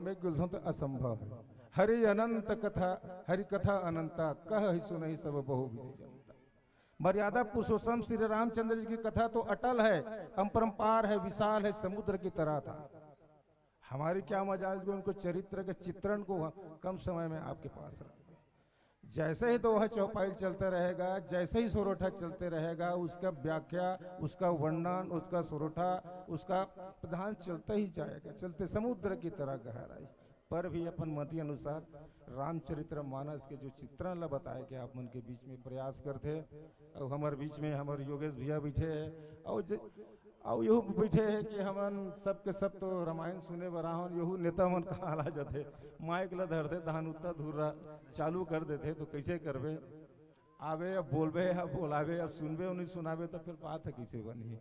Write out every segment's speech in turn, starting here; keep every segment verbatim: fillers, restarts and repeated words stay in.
में गिलथों तो असंभव है। हरि अनंत कथा, हरि कथा अनंता, कह ही सुनहि सब बहु विधि जनता। मर्यादा पुरुषोत्तम श्री रामचंद्र जी की कथा तो अटल है, अपरंपार है, विशाल है, समुद्र की तरह था। हमारी क्या मजाल जो उनको चरित्र के चित्रण को कम समय में आपके पास रख दें। जैसे ही दोहा चौपाई चलता रहेगा, जैसे ही सोरठा चलते रहेगा, उसका व्याख्या, उसका वर्णन, उसका सोरठा, उसका प्रधान चलता ही जाएगा, चलते समुद्र की तरह गहराई। पर भी अपन मति अनुसार रामचरित्र मानस के जो चित्रण ला बताए के आप मन के बीच में प्रयास करथे, और हमारे बीच में हमारे योगेश भैया बैठे हैं, और ज-, अउ यहू बइठे हे कि हमन सब के सब तो रामायण सुने बर आहन, यहू नेता मन कहाँ ला जथे, माइक ला धरथे, तहन उत्ता धुर्रा चालू कर देथे, तो कइसे करबे? आबे, अब बोलबे, अब बोलाबे, अब सुनबे, नहीं सुनाबे, तो फिर बात है कइसे बनही?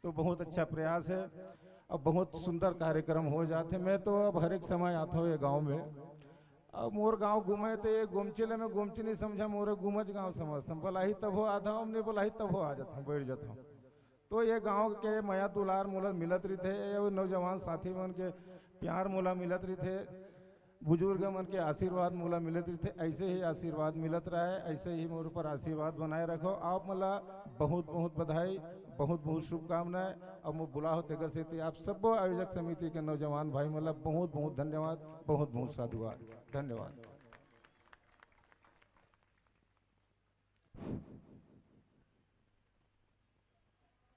तो बहुत अच्छा प्रयास है, अब बहुत सुंदर कार्यक्रम हो जाथे। मैं तो अब हर एक समय आता हूँ ये गाँव में। अब मोर गाँव गुमे, तो ये गोमची ले मैं गोमची नहीं समझा, मोरे गुमच गाँव समझता हूँ। बोलाही तब हो आता हूँ, नहीं बोलाही तब हो आ जाता हूँ, बैठ जाता हूँ। तो ये गांव के मया दुलार मोला मिलत रहिथे, ये नौजवान साथी मन के प्यार मोला मिलत रहिथे, बुजुर्ग मन के आशीर्वाद मोला मिलत रहिथे। ऐसे ही आशीर्वाद मिलत रहे, ऐसे ही मोर ऊपर आशीर्वाद बनाए रखो। आप मोला बहुत बहुत बधाई, बहुत बहुत शुभकामनाएं। अब मैं बुलाहो तेकर सेती आप सब्बो आयोजक समिति के नौजवान भाई मोला बहुत बहुत धन्यवाद, बहुत बहुत साधुवाद, धन्यवाद।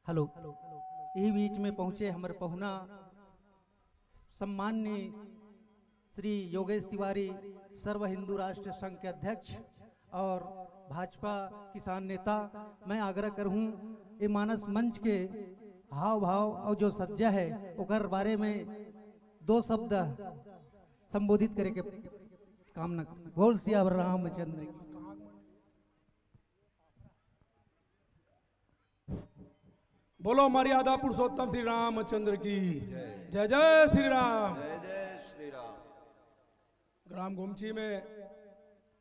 हेलो, यही बीच में पहुंचे हमारे पहुना सम्माननीय श्री योगेश तिवारी, सर्व हिंदू राष्ट्र संघ के अध्यक्ष और भाजपा किसान नेता, मैं आग्रह करूं ये मानस मंच के हाव भाव और जो सज्जा है ओकर बारे में दो शब्द संबोधित करे के कामना। बोल सियावर रामचंद्र की। बोलो मर्यादा पुरुषोत्तम श्री रामचंद्र की। जय जय श्री राम। जय जय श्री राम। ग्राम गोमची में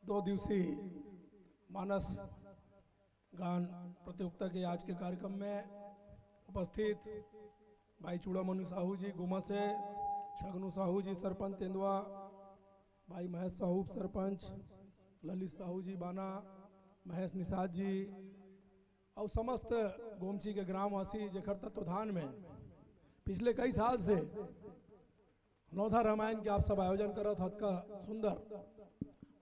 दो दिवसीय मानस गान प्रतियोगिता के आज के कार्यक्रम में उपस्थित भाई चूड़ामणि साहू जी गुमस से, छगनू साहू जी सरपंच तेंदुआ, भाई महेश साहू उप सरपंच, ललित साहू जी बाना, महेश निषाद जी और समस्त गोमची के ग्रामवासी जेकर तत्वधान में पिछले कई साल से नवधा रामायण के आप सब आयोजन करत हो, अतका सुंदर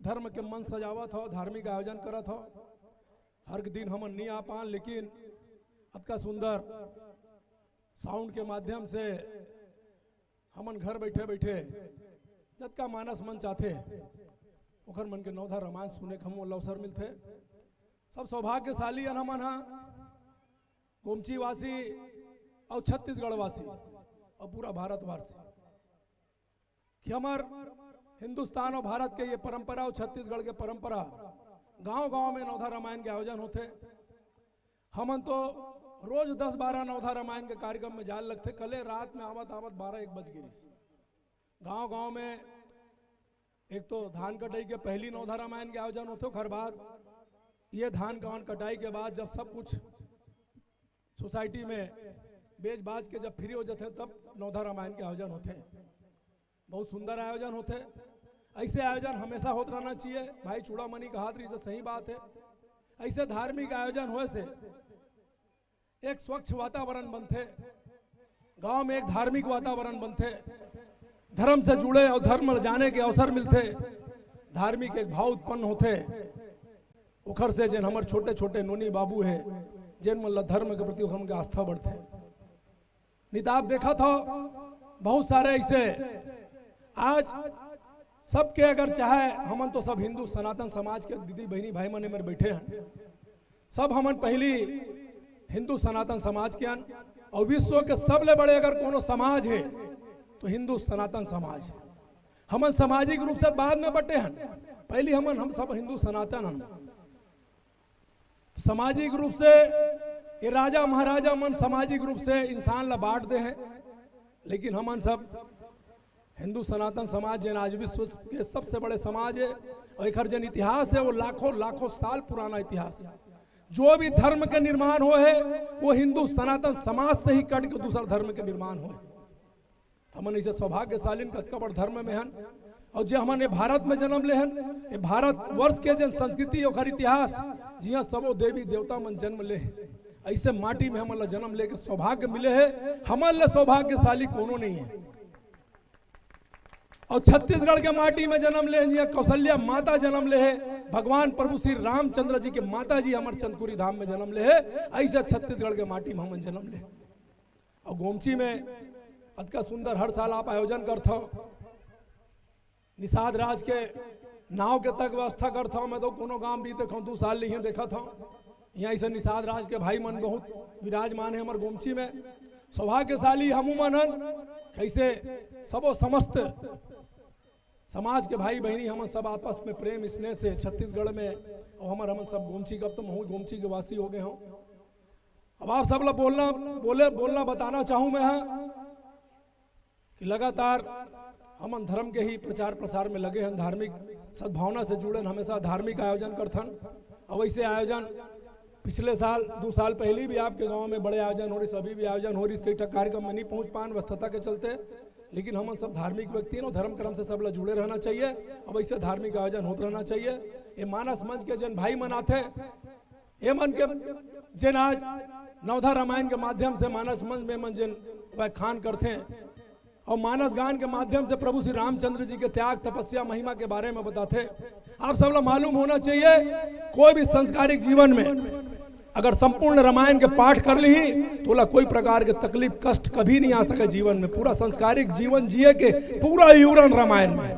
धर्म के मंच सजावत हो, धार्मिक आयोजन करत हो। हर दिन हमन नहीं आ पान, लेकिन अतका सुंदर साउंड के माध्यम से हमन घर बैठे बैठे जतका मानस मन चाहते ओकर मन के नवधा रामायण सुने के हमन अवसर मिलते। सब सौभाग्यशाली हन हमन हा, गोमची वासी और छत्तीसगढ़ वासी और पूरा भारतवर्ष कि हमार हिंदुस्तान और भारत के ये परंपरा और छत्तीसगढ़ के परंपरा गांव गांव में नवधा रामायण के आयोजन होते। हमन तो रोज दस बारह नवधा रामायण के कार्यक्रम में जाल लगते। कले रात में आवत आवत बारह एक बज गिरिस। गांव गांव में एक तो धान कटाई के पहली नवधा रामायण के आयोजन होते, ओकर बाद ये धान कवन कटाई के बाद जब सब कुछ सोसाइटी में बेच बाज के जब फ्री हो जाते तब नवधा रामायण के आयोजन होते। बहुत सुंदर आयोजन होते। ऐसे आयोजन हमेशा होत रहना चाहिए। भाई चूड़ामणि कहा रही से सही बात है। ऐसे धार्मिक आयोजन होए से एक स्वच्छ वातावरण बनते, गांव में एक धार्मिक वातावरण बनते, धर्म से जुड़े और धर्म जाने के अवसर मिलते, धार्मिक एक भाव उत्पन्न होते। ओखर से जेन हमर छोटे छोटे नोनी बाबू है, जेन मन ला धर्म के प्रति ओखर मन के आस्था बढ़ते। नहीं तो आप देखत हो बहुत सारे ऐसे आज सबके अगर चाहे हमन तो सब हिंदू सनातन समाज के दीदी बहनी भाई मन मेरे बैठे हैं। सब हमन पहली हिंदू सनातन समाज के हन और विश्व के सबले बड़े अगर कोनो समाज है तो हिंदू सनातन समाज है। हमन सामाजिक रूप से बाद में बटे हन, पहली हमन हम सब हिंदू सनातन हन। सामाजिक रूप से ये राजा महाराजा मन सामाजिक रूप से इंसान ला बांट दे हैं, लेकिन हमन सब हिंदू सनातन समाज जेन आज विश्व के सबसे बड़े समाज है और एकर जेन इतिहास है वो लाखों लाखों साल पुराना इतिहास है। जो भी धर्म के निर्माण हो है वो हिंदू सनातन समाज से ही कट के दूसर धर्म के निर्माण हो है। हमन ऐसे सौभाग्यशालीन कतका बड़ धर्म में हन, और जे हमन ये भारत में जन्म ले हन, ये भारत वर्ष के जन संस्कृति, ओकर इतिहास, जिहां सबो देवी देवता मन जन्म ले हे, ऐसे माटी में हमन ला जन्म लेके सौभाग्य मिले हे। हमन ले सौभाग्यशाली कोनो नहीं है। और छत्तीसगढ़ के माटी में जन्म ले, जिहां कौशल्या माता जन्म ले हे, भगवान प्रभु श्री रामचंद्र जी के माता जी हमर चंदकुरी धाम में जन्म ले हे, ऐसे छत्तीसगढ़ के माटी में हमन जन्म ले। और गोमची में अतका सुंदर हर साल आप आयोजन करथव, निषाद राज के नाव के तक व्यवस्था करथव। मैं तो कोनो गांव भी देखो, दू साल ले ही देखत हूँ, यहाँ ऐसे निषाद राज के भाई मन बहुत विराजमान है हमर गोमची में। सौभाग्यशाली हमू मन हन, कैसे सबो समस्त समाज के भाई बहिनी हमन सब आपस में प्रेम स्नेह से छत्तीसगढ़ में, और हमर, हमन सब गोमची, अब तो महू गोमची के वासी हो गए हों। अब आप सब ला बोलना, बोले, बोलना बताना चाहूँ मैं, हाँ, कि लगातार हमन धर्म के ही प्रचार प्रसार में लगे हन, धार्मिक सद्भावना से जुड़े हन, हमेशा धार्मिक आयोजन करथन। और वैसे आयोजन पिछले साल, दो साल पहले भी आपके गांव में बड़े आयोजन हो रही, सभी भी आयोजन हो रही, कई ठा कार्यक्रम में नहीं पहुंच पान व्यस्तता के चलते, लेकिन हमन सब धार्मिक व्यक्ति हैं, धर्म कर्म से सब ला जुड़े रहना चाहिए। अब ऐसे धार्मिक आयोजन होत रहना चाहिए। ये मानस मंच के जन भाई मन आथे, ये मन के जेन आज नवधा रामायण के माध्यम से मानस मंच में मन जेन व्याख्यान करथे, और मानस गान के माध्यम से प्रभु श्री रामचंद्र जी के त्याग, तपस्या, महिमा के बारे में बताथे। आप सब ला मालूम होना चाहिए, कोई भी संस्कारिक जीवन में अगर संपूर्ण रामायण के पाठ कर ली, तो ओला कोई प्रकार के तकलीफ, कष्ट कभी नहीं आ सके जीवन में। पूरा संस्कारिक जीवन जिए के पूरा विवरण रामायण में।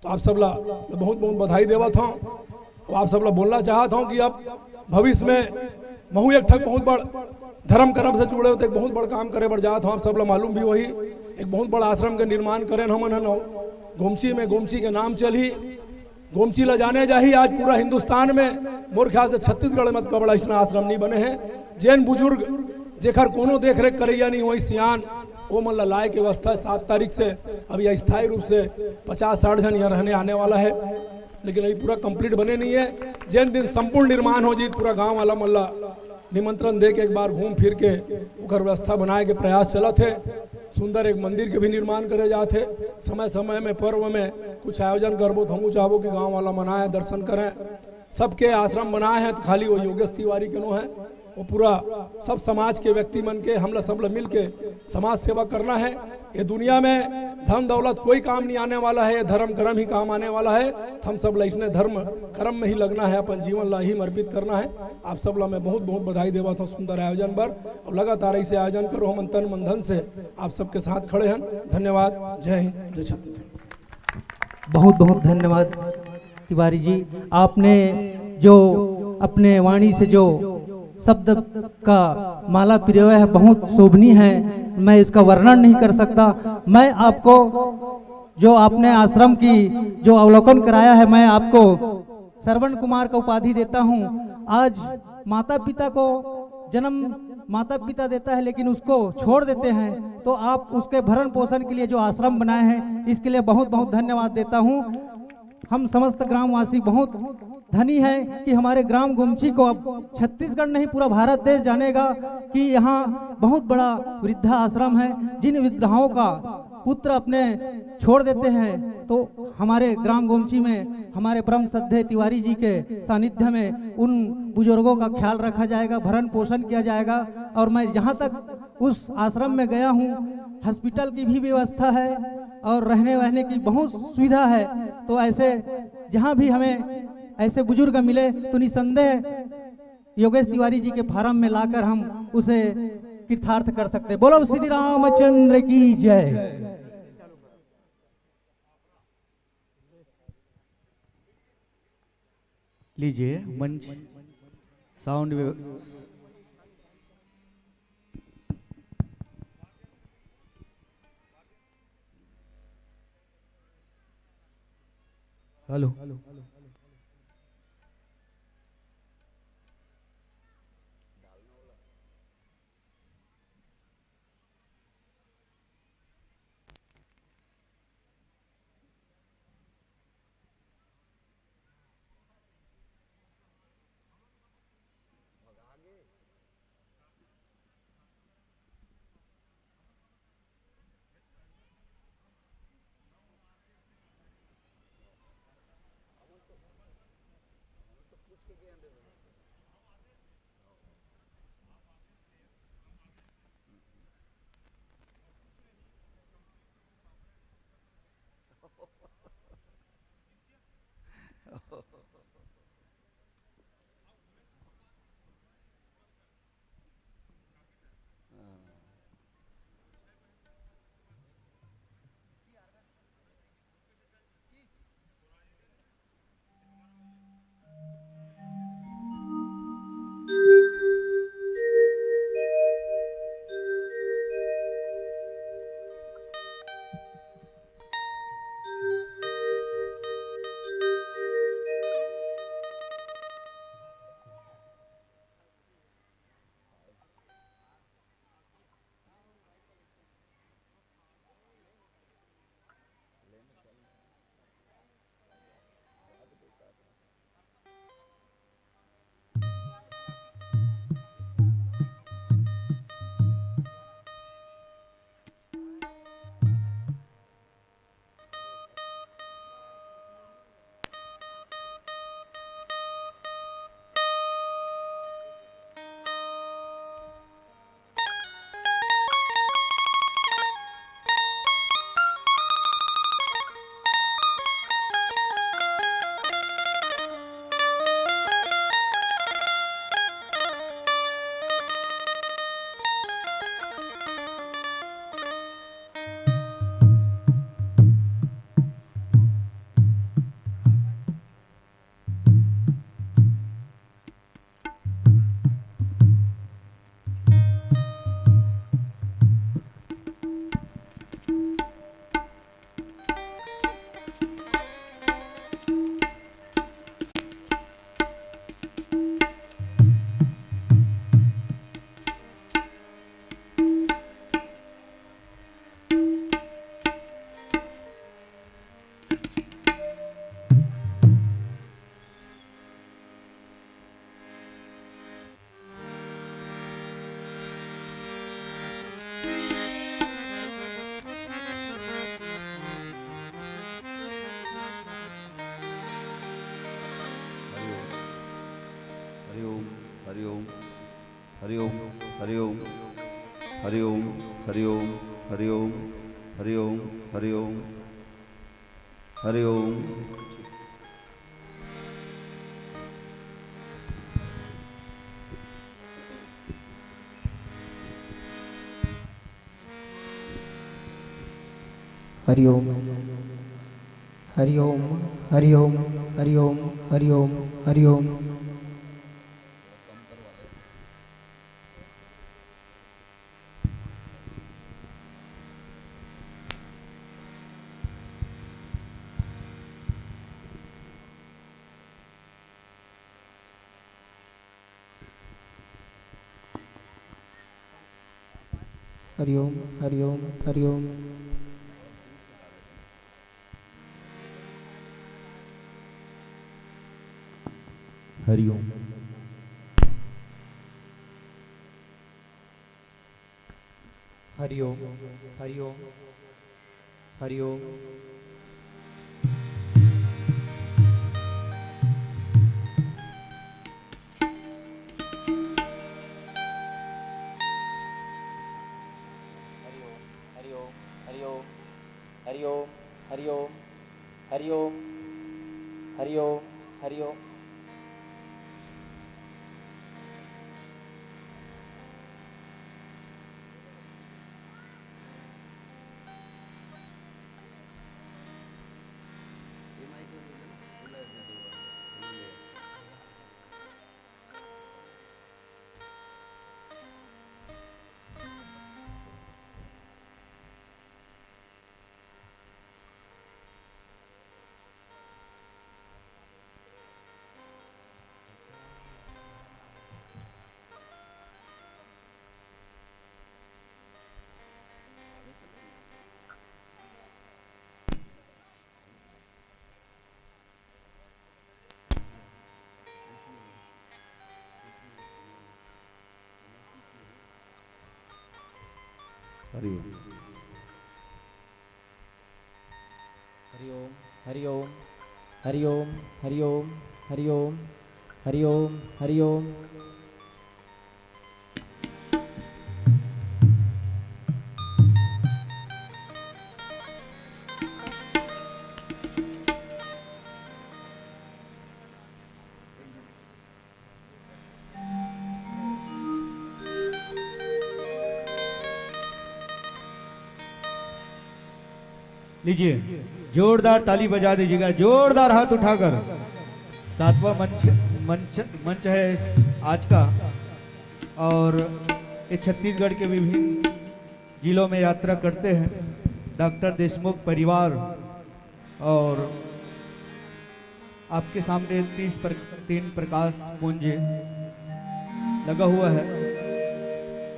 तो आप सब ला मैं बहुत बहुत बधाई देवत हूँ। और आप सब ला बोलना चाहत हूँ कि अब भविष्य में महू एक ठक बहुत बड़ धर्म कर्म से जुड़े होते, एक बहुत बड़ काम करे बर जात हूँ। आप सब ला मालूम भी वही, एक बहुत बड़ आश्रम के निर्माण करेन हमन हन गोमची में, गोमची के नाम चलही, गोमची ला जाने जाही आज पूरा हिंदुस्तान में। मोर ख्याल से छत्तीसगढ़ में अतका बड़ा अइसना आश्रम नहीं बने है। जेन बुजुर्ग जेकर कोनो देख रेख करैया नहीं, वही सियान, वो मन ला लाए के व्यवस्था है। सात तारीख से अब यह स्थायी रूप से पचास साठ जन यहाँ रहने आने वाला है। लेकिन अभी पूरा कंप्लीट बने नहीं है। जेन दिन संपूर्ण निर्माण हो जी, पूरा गांव वाला मन ला निमंत्रण दे के एक बार घूम फिर के ओकर व्यवस्था बनाए के प्रयास चलत है। सुंदर एक मंदिर के भी निर्माण करे जात है। समय समय में पर्व में कुछ आयोजन करबो तो हमू चाहबो कि गांव वाला मन आए, दर्शन करें। सबके आश्रम बनाए हैं तो खाली वो योगेश तिवारी के नो है, वो पूरा सब समाज के व्यक्ति मन के, हमला सब ला मिल के समाज सेवा करना है। ये दुनिया में धन दौलत कोई काम नहीं आने वाला है, ये धर्म कर्म ही काम आने वाला है। तो हम सब ला इसने धर्म कर्म में ही लगना है, अपन जीवन ला ही समर्पित करना है। आप सब ला मैं बहुत बहुत बधाई देवत हूँ सुंदर आयोजन बर, और लगातार ऐसे आयोजन करो, हमन तन मन धन से आप सबके साथ खड़े हैं। धन्यवाद। जय हिंद, जय छत्तीसगढ़। बहुत बहुत धन्यवाद तिवारी जी, आपने जो अपने वाणी से जो शब्द का माला पिरोया है, बहुत शोभनीय है। मैं इसका वर्णन नहीं कर सकता। मैं आपको जो आपने आश्रम की जो अवलोकन कराया है, मैं आपको श्रवण कुमार का उपाधि देता हूँ। आज माता पिता को जन्म माता पिता देता है, लेकिन उसको छोड़ देते हैं, तो आप उसके भरण पोषण के लिए जो आश्रम बनाए हैं, इसके लिए बहुत बहुत धन्यवाद देता हूँ। हम समस्त ग्रामवासी बहुत धनी हैं कि हमारे ग्राम गोमची को अब छत्तीसगढ़ नहीं, पूरा भारत देश जानेगा कि यहाँ बहुत बड़ा वृद्धा आश्रम है। जिन वृद्धाओं का पुत्र अपने छोड़ देते हैं, तो हमारे ग्राम गोमची में हमारे परम श्रद्धेय तिवारी जी के सानिध्य में उन बुजुर्गों का ख्याल रखा जाएगा, भरण पोषण किया जाएगा। और मैं जहाँ तक उस आश्रम में गया हूँ, हॉस्पिटल की भी व्यवस्था है और रहने वहने की बहुत सुविधा है। तो ऐसे जहाँ भी हमें ऐसे बुजुर्ग मिले तो निसंदेह योगेश तिवारी जी के फार्म में लाकर हम उसे कृतार्थ कर सकते हैं। बोलो श्री रामचंद्र की जय। लीजिए मंच साउंड। हेलो। हरि ओम, हरि ओम, हरि ओम, हरि ओम, हरि ओम, हरि ओम, हरि ओम, हरि ओम, हरि ओम, हरि ओम, हरि ओम। हरि ओम। हरि ओम। हरि ओम, हरि ओम, हरि ओम, हरि ओम, हरि ओम। हरि ओम, हरि ओम, हरि ओम। हरि ओम। हरि ओम, हरि ओम, हरि ओम। हरि ओम, हरि ओम, हरि ओम, हरि ओम, हरि ओम। हरि ओम, हरि ओम, हरि ओम। हरि ओम। हरि ओम, हरि ओम, हरि ओम, हरि ओम, हरि ओम, हरि ओम, हरि ओम। लीजिए, जोरदार ताली बजा दीजिएगा, जोरदार हाथ उठाकर। सातवां मंच मंच मंच है आज का। और ये छत्तीसगढ़ के विभिन्न जिलों में यात्रा करते हैं डॉक्टर देशमुख परिवार। और आपके सामने तीस पर, तीन प्रकाश पुंज लगा हुआ है।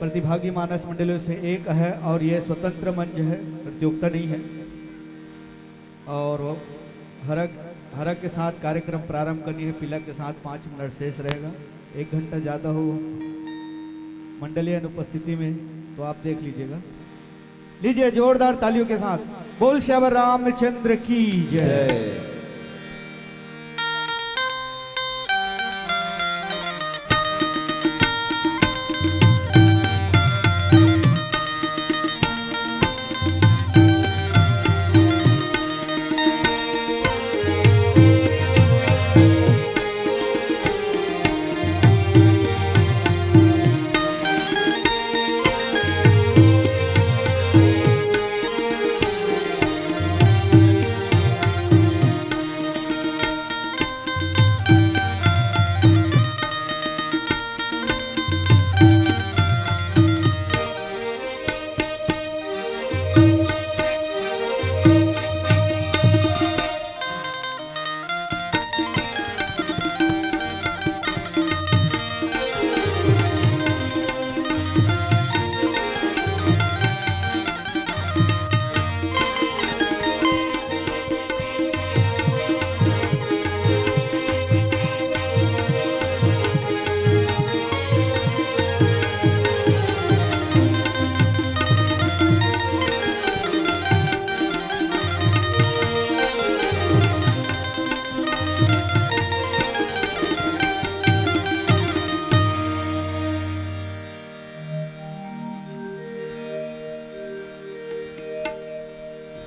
प्रतिभागी मानस मंडलियों से एक है और यह स्वतंत्र मंच है, प्रतियोगिता नहीं है। और हरक हरक के साथ कार्यक्रम प्रारंभ करनी है। पीला के साथ पाँच मिनट शेष रहेगा। एक घंटा ज़्यादा हो मंडलीय अनुपस्थिति में तो आप देख लीजिएगा। लीजिए जोरदार तालियों के साथ, बोल सियावर रामचंद्र की जय। जय।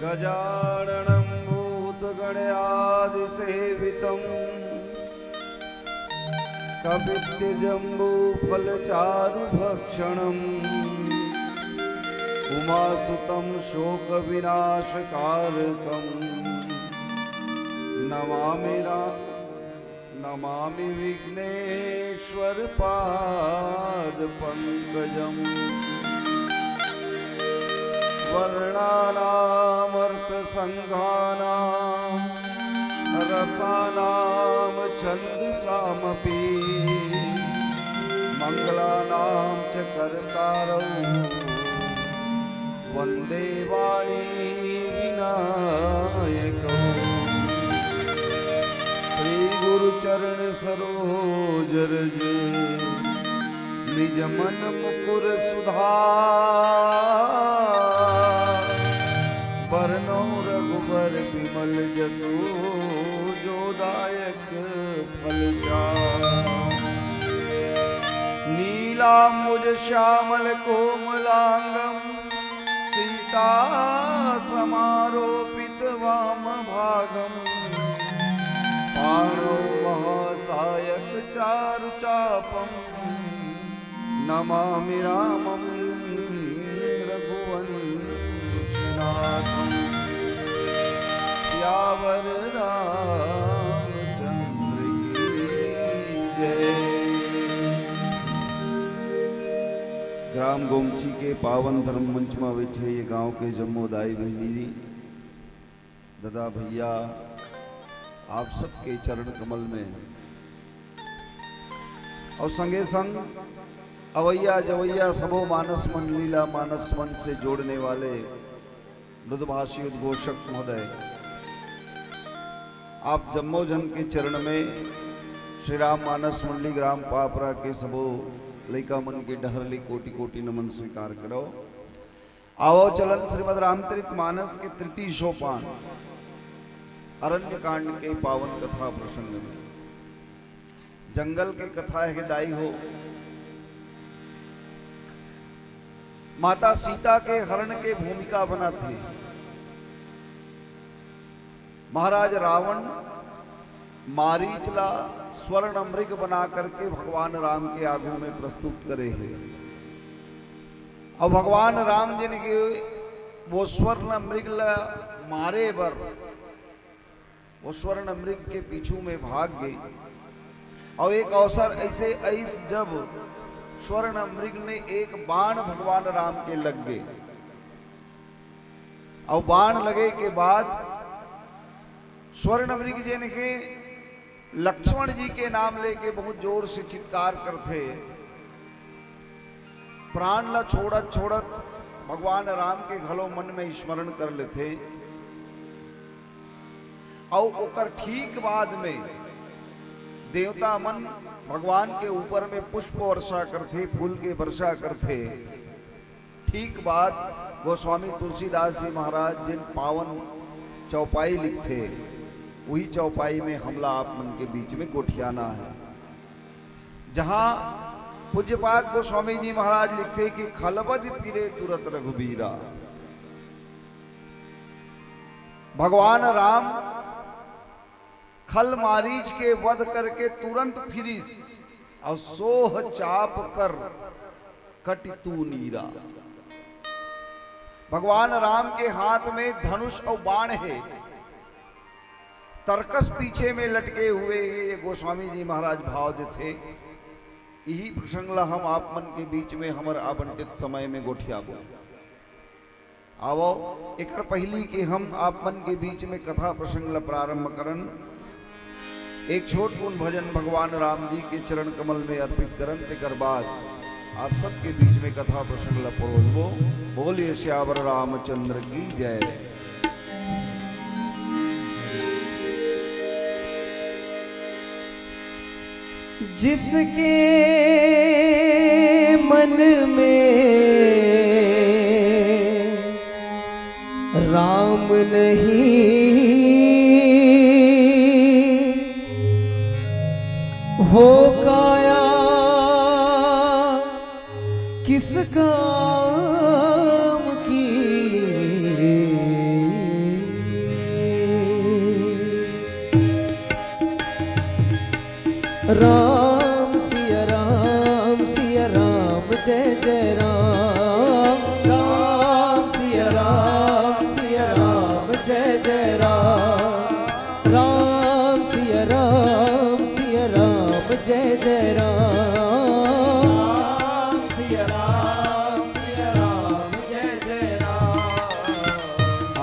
गजाननं भूतगणादिसेवितं कपित्थजम्बूफलचारुभक्षणम् उमासुतं शोकविनाशकारकं नमामि रा नमामि विघ्नेश्वर पादपङ्कजम्। वर्णानामर्थसङ्घानां रसानां छन्दसामपि मङ्गलानां च कर्तारौ वन्दे वाणी विनायकौ। श्री गुरु चरण सरोज रज निज मन मुकुर सुधार। बरनौ रघुबर विमल जसु जो दायक फल चार। नीलाम्बुज श्यामल कोमलांगम सीता समारोपित वाम भागम पाणौ महासायक चारु चापम नमामि रामं रघुवंशनाथं। सियावर रामचंद्र की जय। ग्राम गोमची के पावन धर्म मंच में बैठे ये गांव के जम्मो दाई बहिनी जी, ददा भैया, आप सबके चरण कमल में अउ संगे संग अवैया जवैया सबो मानस मंडली ला मानस मंच से जोड़ने वाले मृदुभाषी उद्घोषक महोदय, आप जम्मो झन के चरण में श्री राम मानस मंडली ग्राम पापरा के सबो लइका मन के डहर ले कोटि कोटि नमन स्वीकार करो। आवो चलन श्रीमद् रामचरित मानस के तृतीय सोपान अरण्य कांड के पावन कथा प्रसंग में। जंगल के कथा हे दाई हो। माता सीता के हरण के भूमिका बनाथे। महाराज रावण मारीच ला स्वर्ण मृग बना करके भगवान राम के आगू में प्रस्तुत करे हे। अब भगवान राम जी ने के वो स्वर्ण मृग ला मारे बर वो स्वर्ण मृग के पीछू में भाग गे। अउ एक अवसर अइसे अइस, जब स्वर्ण मृग में एक बाण भगवान राम के लग गे। अउ बाण लगे के बाद स्वर्ण मृग जेन हे लक्ष्मण जी के नाम लेके बहुत जोर से चित्कार करथे, प्राण ला छोड़त छोड़त भगवान राम के घलो मन में स्मरण कर लेथे। अउ ओकर ठीक बाद में देवता मन भगवान के ऊपर में पुष्प वर्षा करथे, फूल के वर्षा करथे। ठीक बाद गोस्वामी तुलसीदास जी महाराज जिन पावन चौपाई लिखथे, वही चौपाई में हमला आप मन के बीच में गोठियाना है, जहां पूज्यपाद गोस्वामी जी महाराज लिखथे कि "खलबद फिरे तुरत रघुबीरा।" भगवान राम खल मारीच के वध करके तुरंत फिरिस अउ सोह चाप कर कटि तू नीरा। भगवान राम के हाथ में धनुष अउ बाण हे, तरकस पीछे में लटके हुए हे, ये गोस्वामी जी महाराज भाव देथे। यही प्रसंग ला हम आप मन के बीच में हमर आवंटित समय में गोठियाबो। आवो, एकर पहिली के हम आप मन के बीच में कथा प्रसंग ला प्रारंभ करन, एक छोट कुन भजन भगवान राम जी के चरण कमल में अर्पित करन, तेकर बाद आप सबके बीच में कथा प्रसंग ला परोसबो। बोलिए सियावर रामचंद्र की जय। जिसके मन में राम नहीं, वो काया किस काम की। राम सिया राम सिया राम जय जय राम। राम सिया राम सिया राम जय जय राम। राम सिया राम सिया राम जय जय राम। राम सिया राम सिया राम जय जय राम।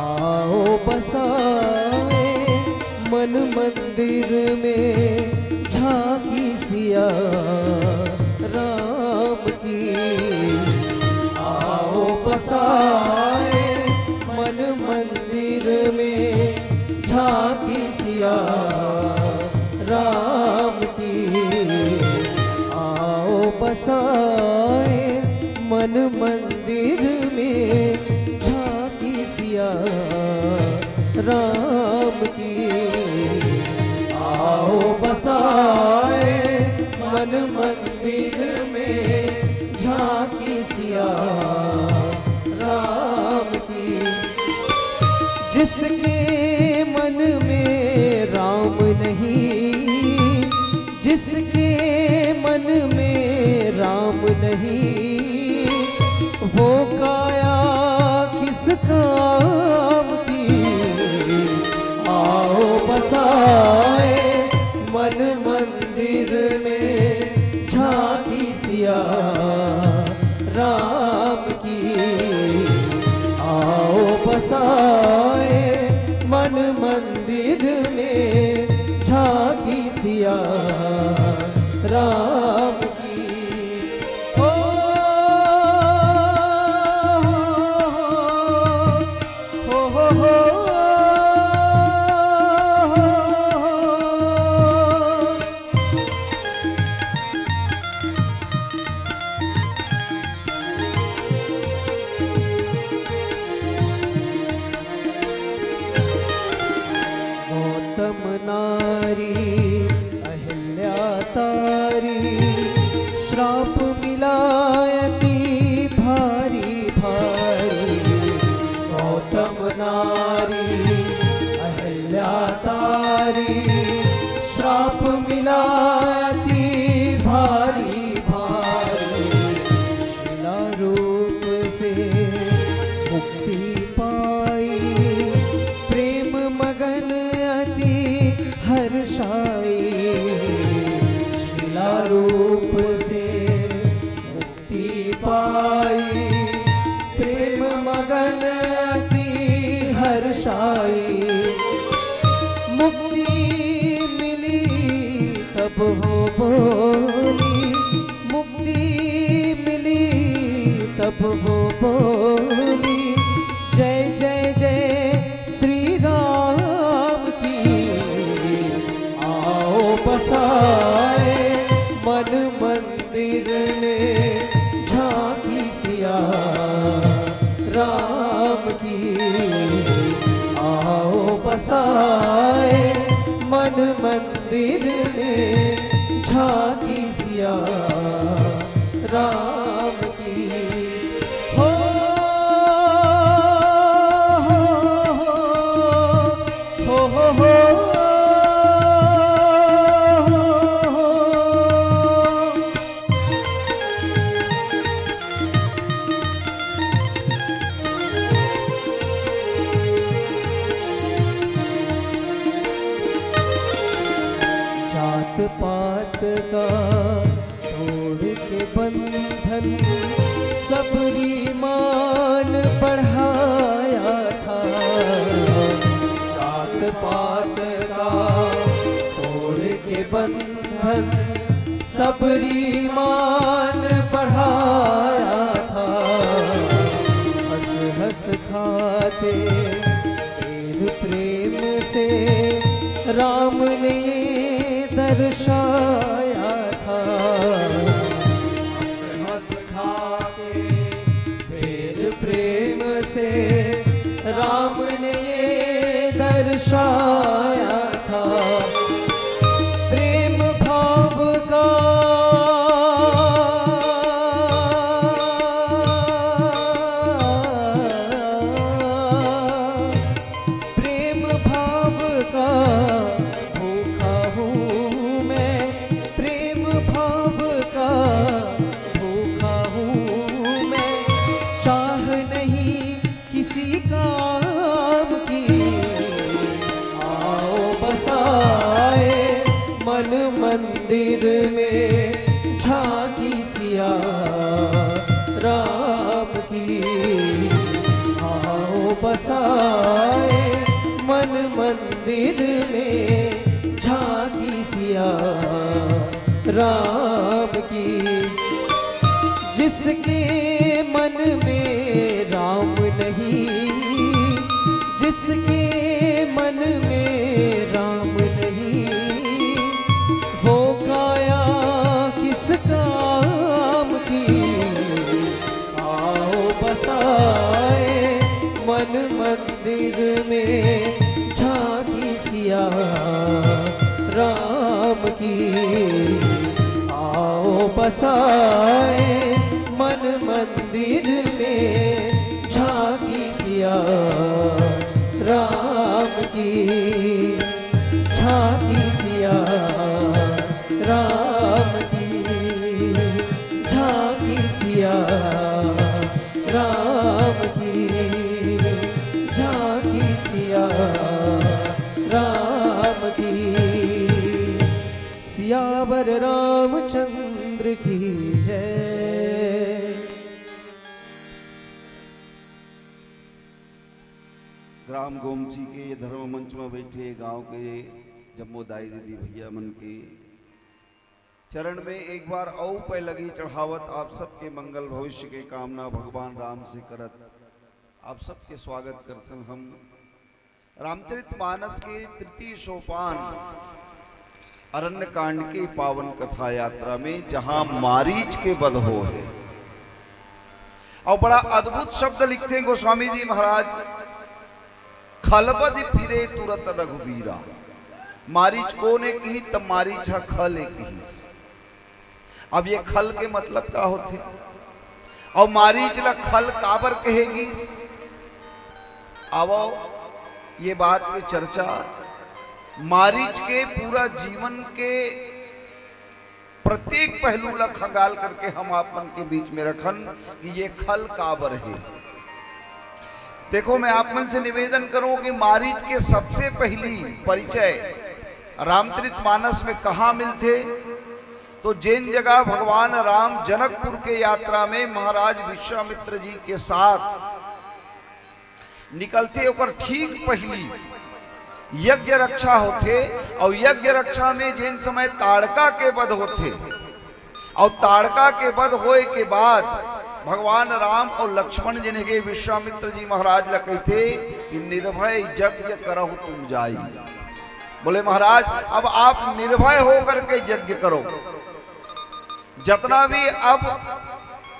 आओ बसाए मन मंदिर में झांकी सिया राम की। आओ बसाए मन मंदिर में झांकी सिया राम की। आओ बसाए मन मंदिर में झांकी सिया राम की। आओ बसाए मन मंदिर में झांकी सिया राम की। जिसके मन में राम नहीं, जिसके मन में राम नहीं, वो काया किस काम की। आओ बसाए मन मंदिर में झांकी सिया राम की। आओ बसाए मन मंदिर में झांकी सिया राम की। ओ, हो, हो, हो, हो। गौतम नारी अहिल्या तारी, श्राप मिला अति भारी भारी। गौतम नारी अहिल्या तारी, श्राप मिला अति भारी भारी। शिला रूप से मुक्ति छाई, शिला रूप से मुक्ति पाई, प्रेम मगन अति हर्षाई। मुक्ति मिली तब हो बोली, मुक्ति मिली तब हो बोली, जय जय जय श्री राम की। आओ बसाए मन मंदिर में झांकी सिया राम की। आओ बसाए मन मंदिर में झांकी सिया राम की। हो, हो, हो, हो, हो, हो। जात पात का तोड़ के बंधन सबरी मान बढ़ाया था। जात पात का तोड़ के बंधन सबरी मान बढ़ाया था। हंस हंस खाते फिर प्रेम से राम ने दर्शाया था। हंस हंस खाते फिर प्रेम से राम ने ये दर्शाया था। प्रेम भाव का प्रेम भाव का भूखा हूँ मैं, प्रेम भाव का भूखा हूँ मैं। चाह नहीं किसी काम की, आओ बसाए मन मंदिर में झांकी सिया राम की। आओ बसाए मन मंदिर में झांकी सिया राम की। जिसके मन में राम नहीं, जिसके मन में राम नहीं, वो काया किस काम की। आओ बसाए मन मंदिर में झांकी सिया राम की। आओ बसाए मन मंदिर में झांकी सिया राम की। झांकी सिया राम की। झांकी सिया राम की। झांकी सिया राम की। सियावर रामचंद्र की जय। ग्राम गोमची के ये धर्म मंच में बैठे गांव के जम्मो दाई दीदी भैया मन के चरण में एक बार अउ पैलगी चढ़ावत आप सबके मंगल भविष्य के कामना भगवान राम से करत आप सबके स्वागत करथन हम। रामचरित मानस के तृतीय सोपान अरण्य कांड के पावन कथा यात्रा में जहां मारीच के वध हो है और बड़ा अद्भुत शब्द लिखते हैं गोस्वामी जी महाराज, "खलबधि फिरे तुरत रघुबीरा।" मारीच कोन ए किहिस, त मारीच ह खल ए किहिस। अब ये खल के मतलब का होथे? अउ मारीच ला खल काबर कहे गिस? आवो, ये बात के चर्चा, मारीच के पूरा जीवन के प्रत्येक पहलू ला खंगाल करके हम आप मन के बीच में रखन कि ये खल काबर हे। देखो, मैं आप मन से निवेदन करूं कि मारीच के सबसे पहली परिचय रामचरित मानस में कहाँ मिलथे? तो जेन जगह भगवान राम जनकपुर के यात्रा में महाराज विश्वामित्र जी के साथ निकलथे, ओकर ठीक पहिली यज्ञ रक्षा होथे। और यज्ञ रक्षा में जेन समय ताड़का के वध होथे, और ताड़का के वध होए के बाद भगवान राम और लक्ष्मण जिनके विश्वामित्र जी महाराज ला कहिथे कि "निर्भय यज्ञ करहु तुम जाई।" बोले, "महाराज, अब आप निर्भय होकर के यज्ञ करो। जतना भी अब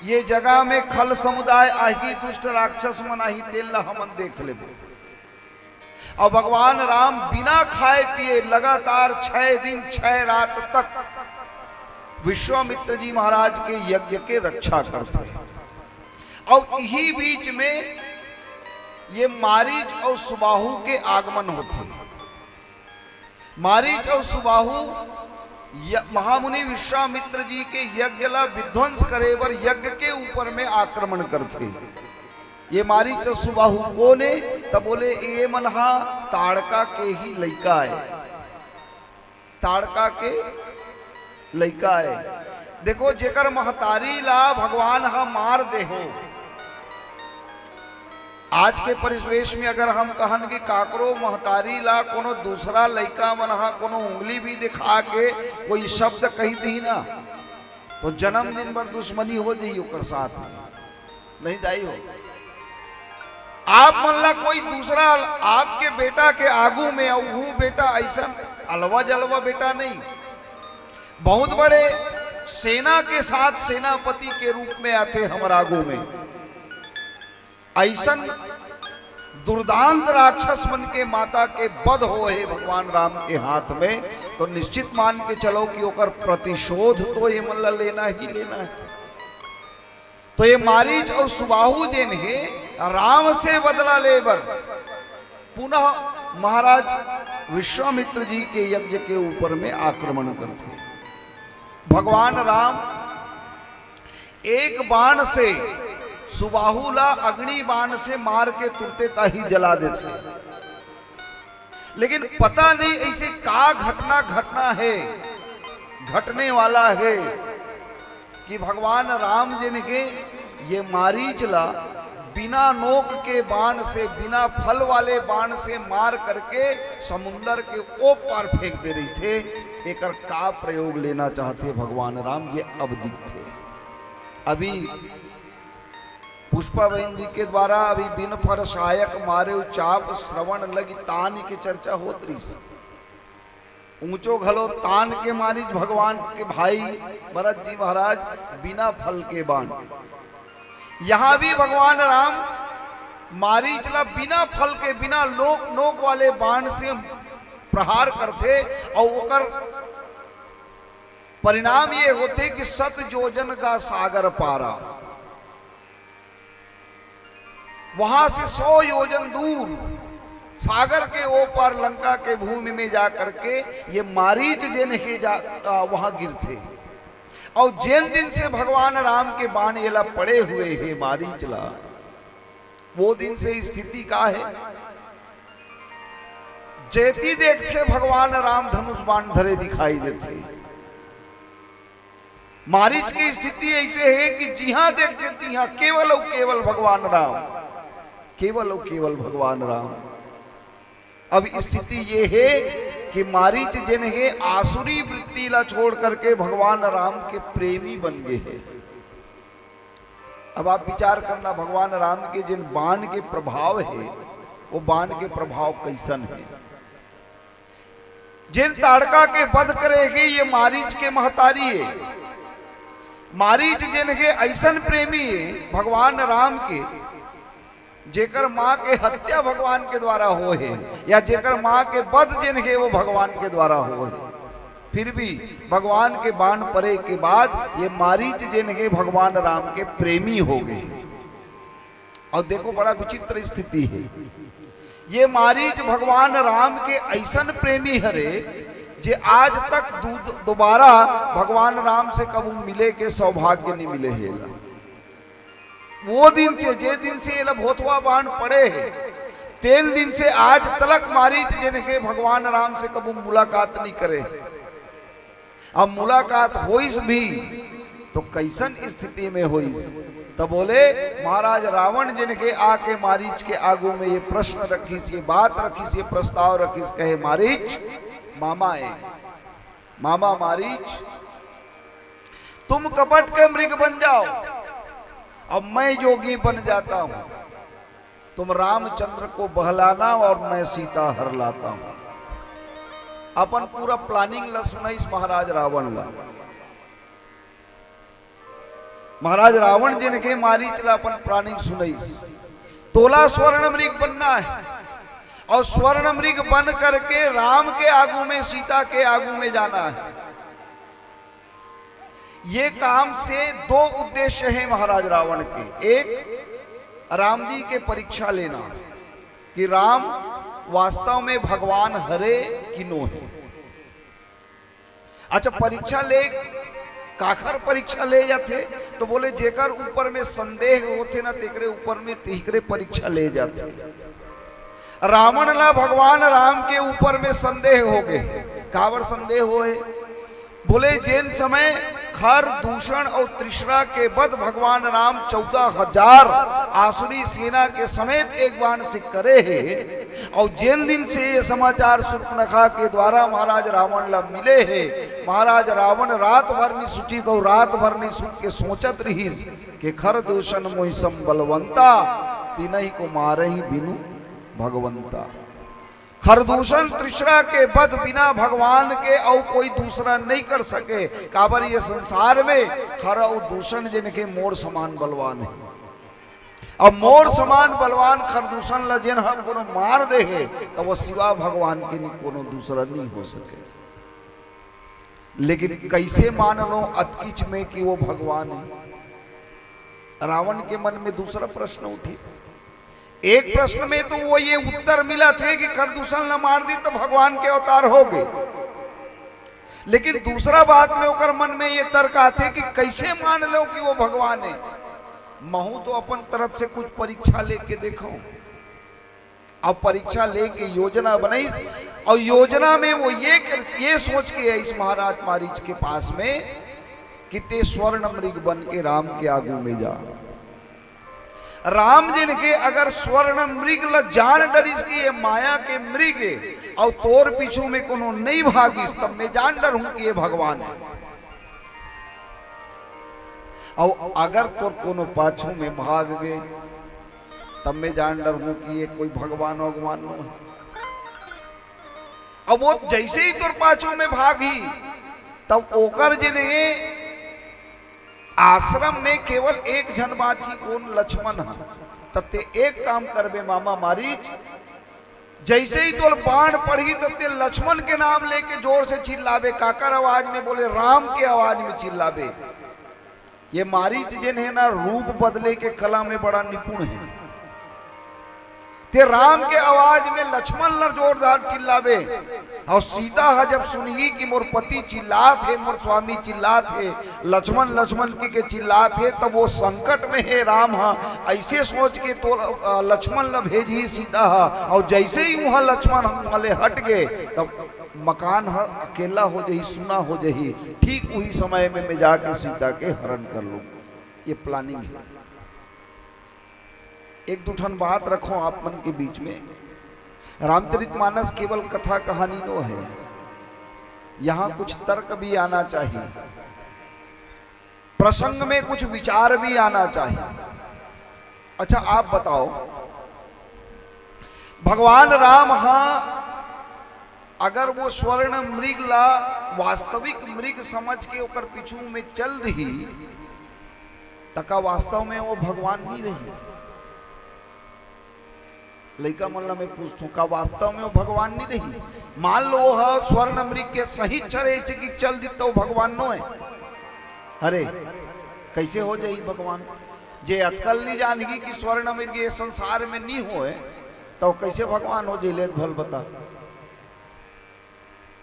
ये जगह में खल समुदाय आही, दुष्ट राक्षस मन आही, तेन ला हमन देख लेबो।" और भगवान राम बिना खाए पिए लगातार छह दिन, छह रात तक विश्वामित्र जी महाराज के यज्ञ के रक्षा करथे। और इही बीच में ये मारीच और सुबाहु के आगमन होथे। मारीच और सुबाहु य-, महामुनि विश्वामित्र जी के यज्ञ ला विध्वंस करे बर यज्ञ के ऊपर में आक्रमण करथे। ये मारीच और सुबाहु कोन ए? त बोले, "ये मन हा ताड़का के ही लइका ए, ताड़का के लइका ए।" देखो, जेकर महतारी ला भगवान हा मार देहो, आज के परिवेश में अगर हम कहन कि काकरो महतारी ला कोनो दूसरा लइका मन हा कोनो उंगली भी दिखा के कोई शब्द कही दी ना, तो जन्मदिन भर दुश्मनी हो जाई ओकर साथ में। नहीं दाई हो, आप मन ला कोई दूसरा, आपके बेटा के आगू में, अउ वो बेटा ऐसन अलवा जलवा बेटा नहीं, बहुत बड़े सेना के साथ सेनापति के रूप में आथे हमर आगू में। ऐसन दुर्दांत राक्षस मन के माता के वध हो हे भगवान राम के हाथ में, तो निश्चित मान के चलो कि ओकर प्रतिशोध तो ये मन ला लेना ही लेना है। तो ये मारीच और सुबाहु जेन हे, राम से बदला ले बर पुनः महाराज विश्वामित्र जी के यज्ञ के ऊपर में आक्रमण करथे। भगवान राम एक बाण से सुबाहु ला अग्नि बाण से मार के तुरते ताही जला देथे। लेकिन पता नहीं ऐसे का घटना घटना है, घटने वाला है कि भगवान राम जी ने ये मारीच ला बिना नोक के बाण से, बिना फल वाले बाण से मार करके समुंदर के ओ पार फेंक दे रहिथे। एकर का प्रयोग लेना चाहथे भगवान राम, ये अब दिखथे। अभी पुष्पा बहन जी के द्वारा अभी बिन फर सहायक मारे चाप श्रवण लगी तान के चर्चा होत रहिस। ऊंचो घलो तान के मारीच भगवान के भाई भरत जी महाराज बिना फल के बाण। यहाँ भी भगवान राम मारीच ला बिना फल के, बिना नोक, नोक वाले बाण से प्रहार करथे और ओकर परिणाम ये होथे कि "सत जोजन का सागर पारा", वहां से सौ योजन दूर सागर के ओ पार लंका के भूमि में जा करके ये मारीच जेन हे जा, आ, वहां गिरथे। और जेन दिन से भगवान राम के बाण येला पड़े हुए हे मारीच ला, वो दिन से स्थिति का है? जैती देखथे भगवान राम धनुष बाण धरे दिखाई देथे। मारीच के स्थिति ऐसे हे कि जिहां देखथे तिहां केवल और केवल भगवान राम, केवल और केवल भगवान राम। अब स्थिति ये हे कि मारीच जेन हे आसुरी वृत्ति ला छोड़ करके भगवान राम के प्रेमी बन गए हे। अब आप विचार करना, भगवान राम के जिन बाण के प्रभाव हे, वो बाण के प्रभाव कैसन हे? जिन ताड़का के वध करे हे, ये मारीच के महतारी हे। मारीच जिन हे ऐसन प्रेमी हे भगवान राम के, जेकर माँ के हत्या भगवान के द्वारा हो हे, या जेकर माँ के वध जिन हे वो भगवान के द्वारा हो हे। फिर भी भगवान के बाण परे के बाद ये मारीच जिन हे भगवान राम के प्रेमी हो गए। और देखो, बड़ा विचित्र स्थिति हे। ये मारीच भगवान राम के ऐसन प्रेमी हरे जे आज तक दु-, दोबारा भगवान राम से कबू मिले के सौभाग्य नहीं मिले हे एला। वो दिन से, जे दिन से एला भोथवा बाण पड़े हे, तेन दिन से आज तलक मारीच जेन हे भगवान राम से कभू मुलाकात नहीं करे। अब मुलाकात होइस भी तो कइसन स्थिति में होइस? त बोले, महाराज रावण जेन हे आके मारीच के आगू में ये प्रश्न रखिस, ये बात रखिस, ये प्रस्ताव रखिस, कहे, मारीच, मामा ए, मामा मारीच, तुम कपट के मृग बन जाओ, अब मैं योगी बन जाता हूं। तुम रामचंद्र को बहलाना और मैं सीता हर लाता हूं। अपन पूरा प्लानिंग ला सुनाइस महाराज रावण ला। महाराज रावण जेन हे मारीच ला अपन प्लानिंग सुनाइस। तोला स्वर्ण मृग बनना है और स्वर्ण मृग बन करके राम के आगू में, सीता के आगू में जाना है। ये काम से दो उद्देश्य है महाराज रावण के। एक, राम जी के परीक्षा लेना कि राम वास्तव में भगवान हरे कि नो है। अच्छा, परीक्षा ले, काखर परीक्षा ले जाथे? तो बोले, जेकर ऊपर में संदेह होथे ना, तेकरे ऊपर में, तेकरे परीक्षा ले जाथे। रावण ला भगवान राम के ऊपर में संदेह हो गए। काबर संदेह होए? बोले, जेन समय खर, दूषण और तृष्णा के बद भगवान राम चौदह हजार आसुरी सेना के समेत एक बाण से करे हे, और जेन दिन से ये समाचार सूर्पनखा के द्वारा महाराज रावण ला मिले हे, महाराज रावण रात भर नहीं सुचित और रात भर नहीं सुत के सोचत रहिस कि खर दूषण मोहि सम बलवंता, तिनहि को मारहि बिनु भगवंता। खरदूषण तृष्णा के बध बिना भगवान के अउ कोई दूसरा नहीं कर सके। काबर ये संसार में खर अउ दूषण जेन हे मोर समान बलवान हे। अब मोर समान बलवान खरदूषण ल जेन ह कोनो मार दे हे, त वो सिवा भगवान के नि कोनो दूसरा नहीं हो सके। लेकिन कइसे मान लो अतकिच में कि वो भगवान हे? रावण के मन में दूसरा प्रश्न उठे। एक प्रश्न में तो वो ये उत्तर मिलत हे कि खरदूषण ल मार दी तो भगवान के अवतार हो गए, लेकिन दूसरा बात में ओकर मन में ये तर्क आथे कि कइसे मान लो कि वो भगवान हे? महू तो अपन तरफ से कुछ परीक्षा लेके देखो। अब परीक्षा लेके योजना बनाइस, और योजना में वो ये कर, ये सोच के आइस महाराज मारीच के पास में कि ते स्वर्ण मृग बन के राम के आगू में जा। राम जेन हे अगर स्वर्ण मृग ल जान डरिस कि ये माया के मृग हे, अउ तोर पीछू में कोनो नहीं भागिस, तब मैं जान डरहूं कि ये भगवान हे। अउ अगर तोर कोनो पाछू में भाग गे, तब मैं जान डरहूं कि ये कोई भगवान वगवान नो हे। अब वो जइसे ही तोर पाछू में भागही, तब ओकर जेन हे आश्रम में केवल एक झन बाँचही, कोन? लक्ष्मण ह। त ते एक काम करबे मामा मारीच, जइसे ही तोर बाण पड़ही त ते लक्ष्मण के नाम लेके जोर से चिल्लाबे। काकर आवाज में? बोले राम के आवाज में चिल्लाबे। ये मारीच जेन हे ना, रूप बदले के कला में बड़ा निपुण हे। ते राम के आवाज में लक्ष्मण ल जोरदार चिल्लाबे। अउ सीता ह जब सुनही कि मोर पति चिल्लात हे, मोर स्वामी चिल्लात हे, लक्ष्मण, लक्ष्मण कहिके चिल्लात हे, तब वो संकट में हे राम ह, अइसे सोच के तो, अ, लक्ष्मण ल भेजही सीता ह। अउ जइसे ही उहाँ लक्ष्मण ह उहाँ ले हट गे, तब मकान ह अकेला हो जही, सुना हो जही। ठीक उही समय में मैं जाके सीता के हरण कर लूं। ये प्लानिंग हे। एक दू ठन बात रखो आप मन के बीच में। रामचरितमानस केवल कथा कहानी नो हे, यहाँ कुछ तर्क भी आना चाहिए, प्रसंग में कुछ विचार भी आना चाहिए। अच्छा, आप बताओ, भगवान राम हा अगर वो स्वर्ण मृग ला वास्तविक मृग समझ के ओकर पीछू में चल दिही, त का वास्तव में वो भगवान नहीं रही? लइका मन ला मैं पूछथों, का वास्तव में वो भगवान नहीं रही? मान लो वो ह स्वर्ण मृग के सही चरे कि चल दी, त वो भगवान नो हे। अरे, कइसे हो जाही भगवान? जे अतकल नहीं जानही कि स्वर्ण मृग ये संसार में नहीं होए, त वो कइसे भगवान हो जाही? ले भल बता।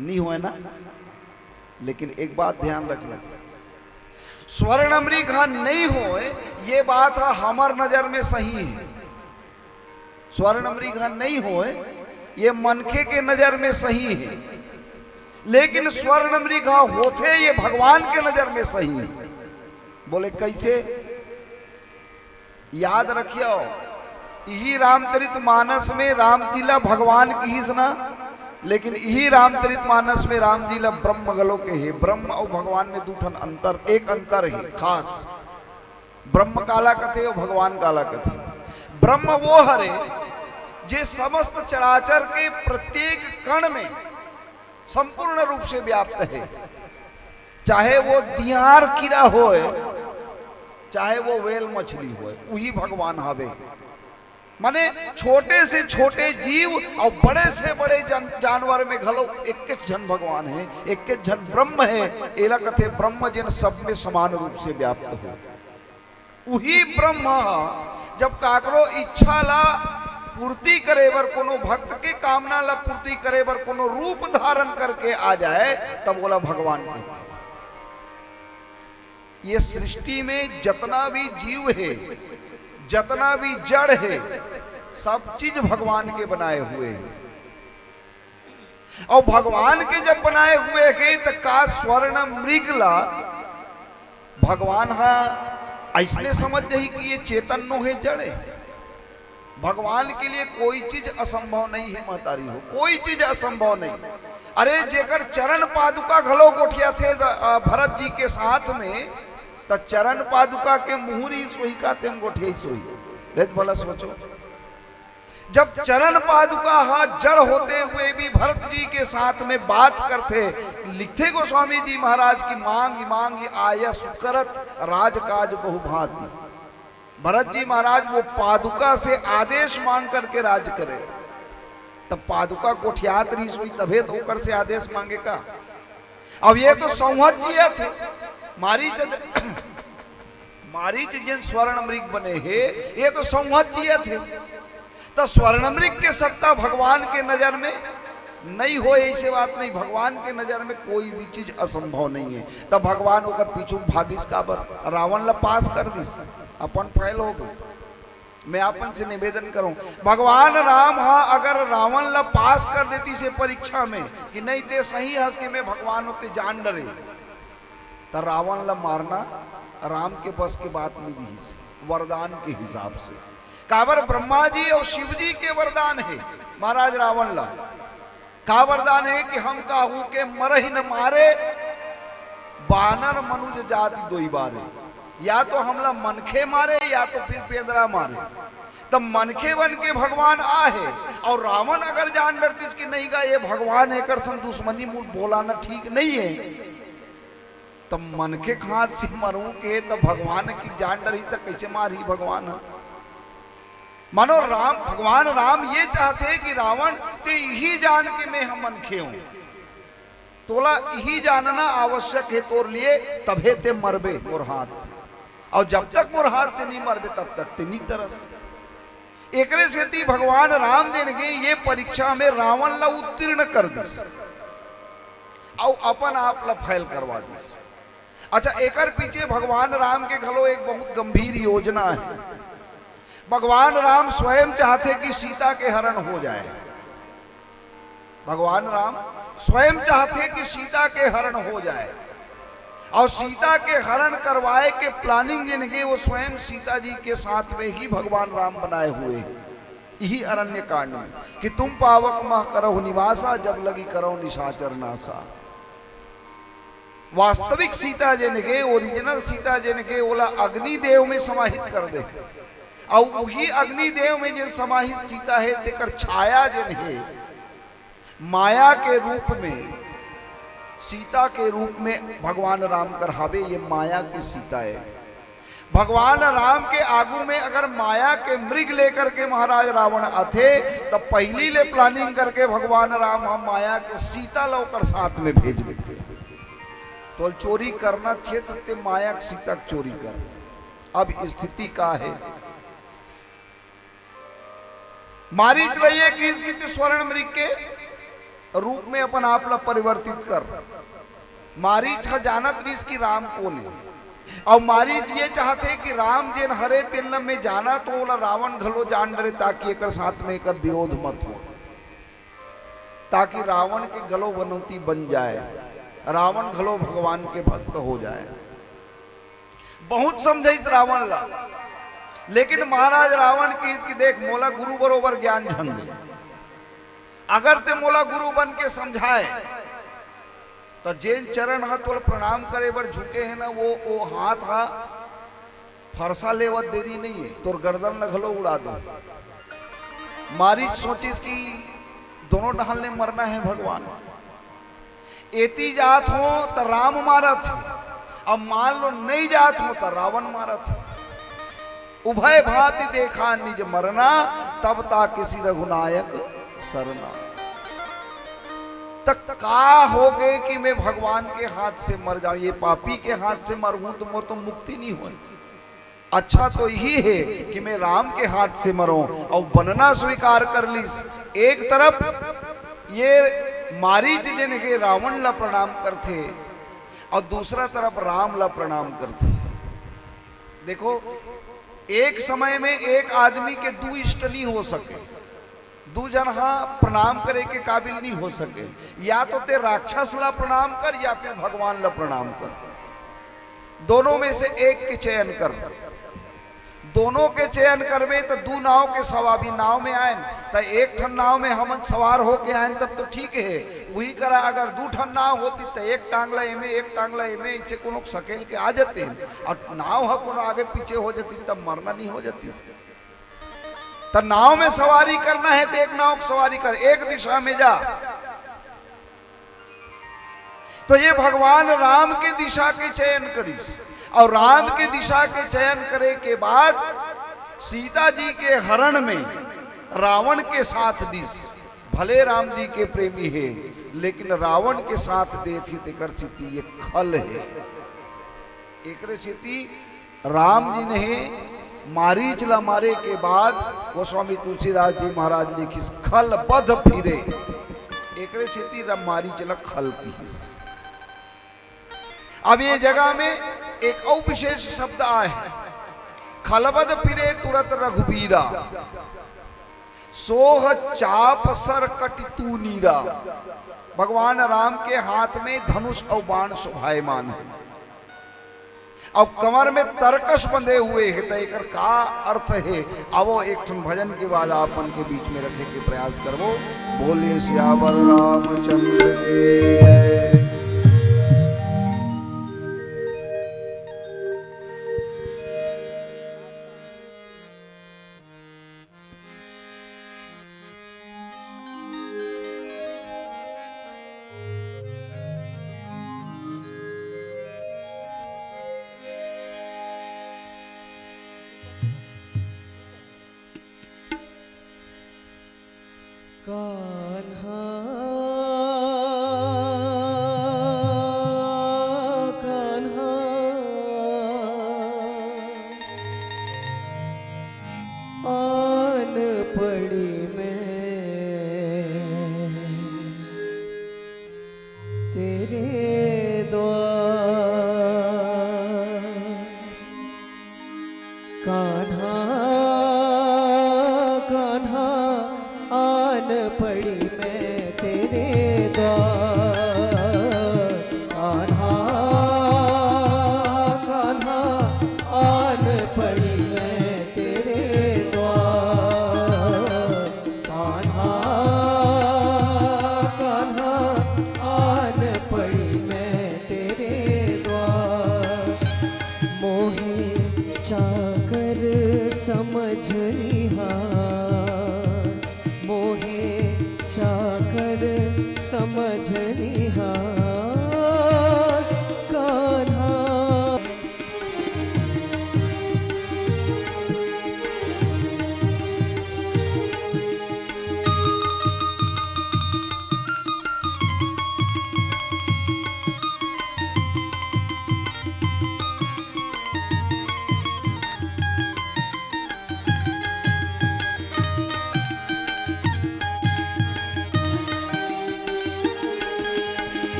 नहीं होए ना। लेकिन एक बात ध्यान रखना, स्वर्ण मृग ह नहीं होए, ये बात ह हमर नजर में सही हे। स्वर्ण मृग ह नहीं होय, ये मनखे के नजर में सही हे, लेकिन स्वर्ण मृग ह होथे, ये भगवान के नजर में सही हे। बोले, कैसे? याद रखियो, इही रामचरित मानस में राम जी ला भगवान किहिस ना, लेकिन इही रामचरित मानस में राम जी ला ब्रह्म घलो कहे। ब्रह्म अउ भगवान में दू ठन अंतर, एक अंतर हे खास। ब्रह्म काला कथे अउ भगवान काला कथे? ब्रह्म वो हरे जे समस्त चराचर के प्रत्येक कण में संपूर्ण रूप से व्याप्त हे, चाहे वो दियार कीरा होय, चाहे वो whale मछली होय, उही भगवान हवे। माने छोटे से छोटे जीव अउ बड़े से बड़े जन-, जानवर में घलो एकेच झन भगवान हे, एकेच झन ब्रह्म हे। एला कथे ब्रह्म, जेन सब में समान रूप से व्याप्त हो। उही ब्रह्म ह जब काकरो इच्छा ला पूर्ति करे बर, कोनो भक्त के कामना ला पूर्ति करे बर कोनो रूप धारण करके आ जाए, तब ओला भगवान कहथे। ये सृष्टि में जतना भी जीव हे, जतना भी जड़ हे, सब चीज भगवान के बनाए हुए हे। अउ भगवान के जब बनाए हुए हे, त का स्वर्ण मृग ला भगवान ह अइसने समझ जाही कि ये चेतन नो हे, जड़ हे? भगवान के लिए कोई चीज असंभव नहीं हे, महतारी हो, कोई चीज असंभव नहीं। अरे, जेकर चरण पादुका घलो गोठियाथे द-, अ, भरत जी के साथ में, त चरण पादुका के मुहूरी सोही का तेम गोठियाई सोही? रे त भला सोचो, जब चरण पादुका ह जड़ होते हुए भी भरत जी के साथ में बात करथे, लिखथे गोस्वामी जी महाराज कि मांगि मांगि आयस करत राजकाज बहुभांति। भरत जी महाराज वो पादुका से आदेश मांग करके राज करे। तब पादुका गोठियात रहिस होही, तभे तो ओकर से आदेश मांगे का। अब ये तो संवत जियत हे, मारीच, मारीच जेन स्वर्ण मृग बने हे, ये तो संवत जियत हे। त स्वर्ण मृग के सत्ता भगवान के नजर में नहीं होय, अइसे बात नहीं। भगवान के नजर में कोई भी चीज असंभव नहीं हे। तब भगवान ओकर पीछू भागिस काबर? रावण ला पास कर दिस, अपन fail हो गे। मैं आपन से निवेदन करूं, भगवान राम ह अगर रावण ला पास कर देतिस हे परीक्षा में कि नहीं, ते सही हस कि मैं भगवान हों, ते जान डरे, त रावण ला मारना राम के बस के बात नहीं दिहिस, वरदान के हिसाब से। काबर ब्रह्मा जी अउ शिव जी के वरदान हे महाराज रावण ला। का वरदान हे कि हम काहू के मरहि न मारे, बानर मनुज जाति दोई बारे। या तो हमला मनखे मारे या तो फिर पेंदरा मारे। त मनखे बन के भगवान आहे अउ रावण अगर जान डरतिस कि नहीं गा, ये भगवान, एकर संग दुश्मनी मूल बोलाना ठीक नहीं हे, त मनखे के हाथ से मरहूं के, त भगवान के जान डरही त कइसे मारही भगवान ह? मानो राम, भगवान राम ये चाहथे कि रावण, ते इही जान के मैं ह मनखे हों, तोला इही जानना आवश्यक हे तोर लिए, तभे ते मरबे मोर हाथ से। अउ जब तक मोर हाथ से नहीं मरबे, तब तक ते नहीं तरस। एकरे सेती भगवान राम जेन हे ये परीक्षा में रावण ला उत्तीर्ण कर दिस अउ अपन आप ला fail करवा दिस। अच्छा, एकर पीछे भगवान राम के घलो एक बहुत गंभीर योजना हे। भगवान राम स्वयं चाहथे कि सीता के हरण हो जाए। भगवान राम स्वयं चाहथे कि सीता के हरण हो जाए अउ सीता के हरण करवाए के planning जेन हे, वो स्वयं सीता जी के साथ में ही भगवान राम बनाए हुए हे। इही अरण्य कांड में कि तुम पावक मह करहु निवासा, जब लगी करहु निशाचर नासा। वास्तविक सीता जेन हे, original सीता जेन हे, ओला अग्निदेव में समाहित कर दे। अउ उही अग्निदेव में जेन समाहित सीता हे, तेकर छाया जेन हे, माया के रूप में, सीता के रूप में भगवान राम कर हावे, ये माया के सीता हे। भगवान राम के आगू में अगर माया के मृग लेकर के महाराज रावण आथे, त पहिली ले planning करके भगवान राम ह माया के सीता ल ओकर साथ में भेज देथे। तोल चोरी करना चाहिए, त ते माया के सीता के चोरी कर। अब स्थिति का हे? मारीच ल ये किहिस कि ते स्वर्ण मृग के रूप में अपन आप ला परिवर्तित कर। मारीच ह जानत रहिस कि राम कोन हे। अउ मारीच ये चाहथे कि राम जेन हरे तेन ल में जानंव, त ओला रावण घलो जान डरे, ताकि एकर साथ में एकर विरोध मत हो, ताकि रावण के घलो वनौती बन जाए, रावण घलो भगवान के भक्त हो जाए। बहुत समझाइस रावण ला, लेकिन महाराज रावण कहिस कि देख, मोला गुरु बरोबर ज्ञान झन दे। अगर तें मोला गुरु बन के समझाए, त जेन चरण ह तोला प्रणाम करे बर झुके हे ना, वो, वो हाथ ह फरसा लेवत देरी नइ हे, तोर गर्दन ल घलो उड़ा दो। मारीच सोचिस कि दोनों डहर ले मरना हे भगवान। एती जात हों त राम मारत हे, अब मान लो नइ जात हों त रावण मारत हे। उभय भांति देखा निज मरना, तब ताकिसी रघुनायक सरना। त का होगे कि में भगवान के हाथ से मर जांव? ये पापी के हाथ से मरहूं त मोर तो मुक्ति नइ होय। अच्छा तो इही हे कि में राम के हाथ से मरों, अउ बनना स्वीकार कर लीस। एक तरफ ये मारीच जेन हे रावण ला प्रणाम करथे, अउ दूसरा तरफ राम ला प्रणाम करथे। देखो, एक समय में एक आदमी के दू इष्ट नइ हो सके, दू झन ह प्रणाम करे के काबिल नइ हो सके। या तो तें राक्षस ला प्रणाम कर या फिर भगवान ला प्रणाम कर, दोनों में से एक के चयन कर। दोनों के चयन करबे त दू नाव के सवा-, अभी नाव में आएन, त एक ठन नाव में हमन सवार होके आएन, तब तो ठीक हे। उही करा अगर दू ठन नाव होतिस, त एक टांग ला एमे, एक टांग ला एमे, अइसे कोनो सकेल के आ जातेन। अउ नाव ह कोनो आगे पीछे हो जातिस, तब मरना नइ हो जातिस। त नाव में सवारी करना हे, त एक नाव के सवारी कर, एक दिशा में जा। तो ये भगवान राम के दिशा के चयन करिस, अउ राम के दिशा के चयन करे के बाद सीता जी के हरण में रावण के साथ दिस। भले राम जी के प्रेमी हे, लेकिन रावण के साथ देत हे, तेकर सेती ये खल हे। एकरे सेती राम जी ने मारीच ला मारे के बाद गोस्वामी तुलसीदास जी महाराज लिखिस, "खल बध फिरे।" एकरे सेती र-, मारीच ला खल किहिस। अब ये जगह में एक अउ विशेष शब्द आय हे, "खलबध फिरे तुरत रघुबीरा, सोह चाप सर कटि तू नीरा।" भगवान राम के हाथ में धनुष अउ बाण शोभायमान हे। अउ कमर में तरकस बंधे हुए हे, त एकर का अर्थ हे? आवो, एक ठन भजन के बाद आप मन के बीच में रखे के प्रयास करबो। बोलिए सियावर रामचंद्र की जय। कान्हा, कान्हा, आन पड़ी मैं तेरे द्वार। कान्हा, कान्हा, आन पड़ी मैं तेरे द्वार। कान्हा, कान्हा, आन पड़ी मैं तेरे द्वार। कान्हा, कान्हा, आन पड़ी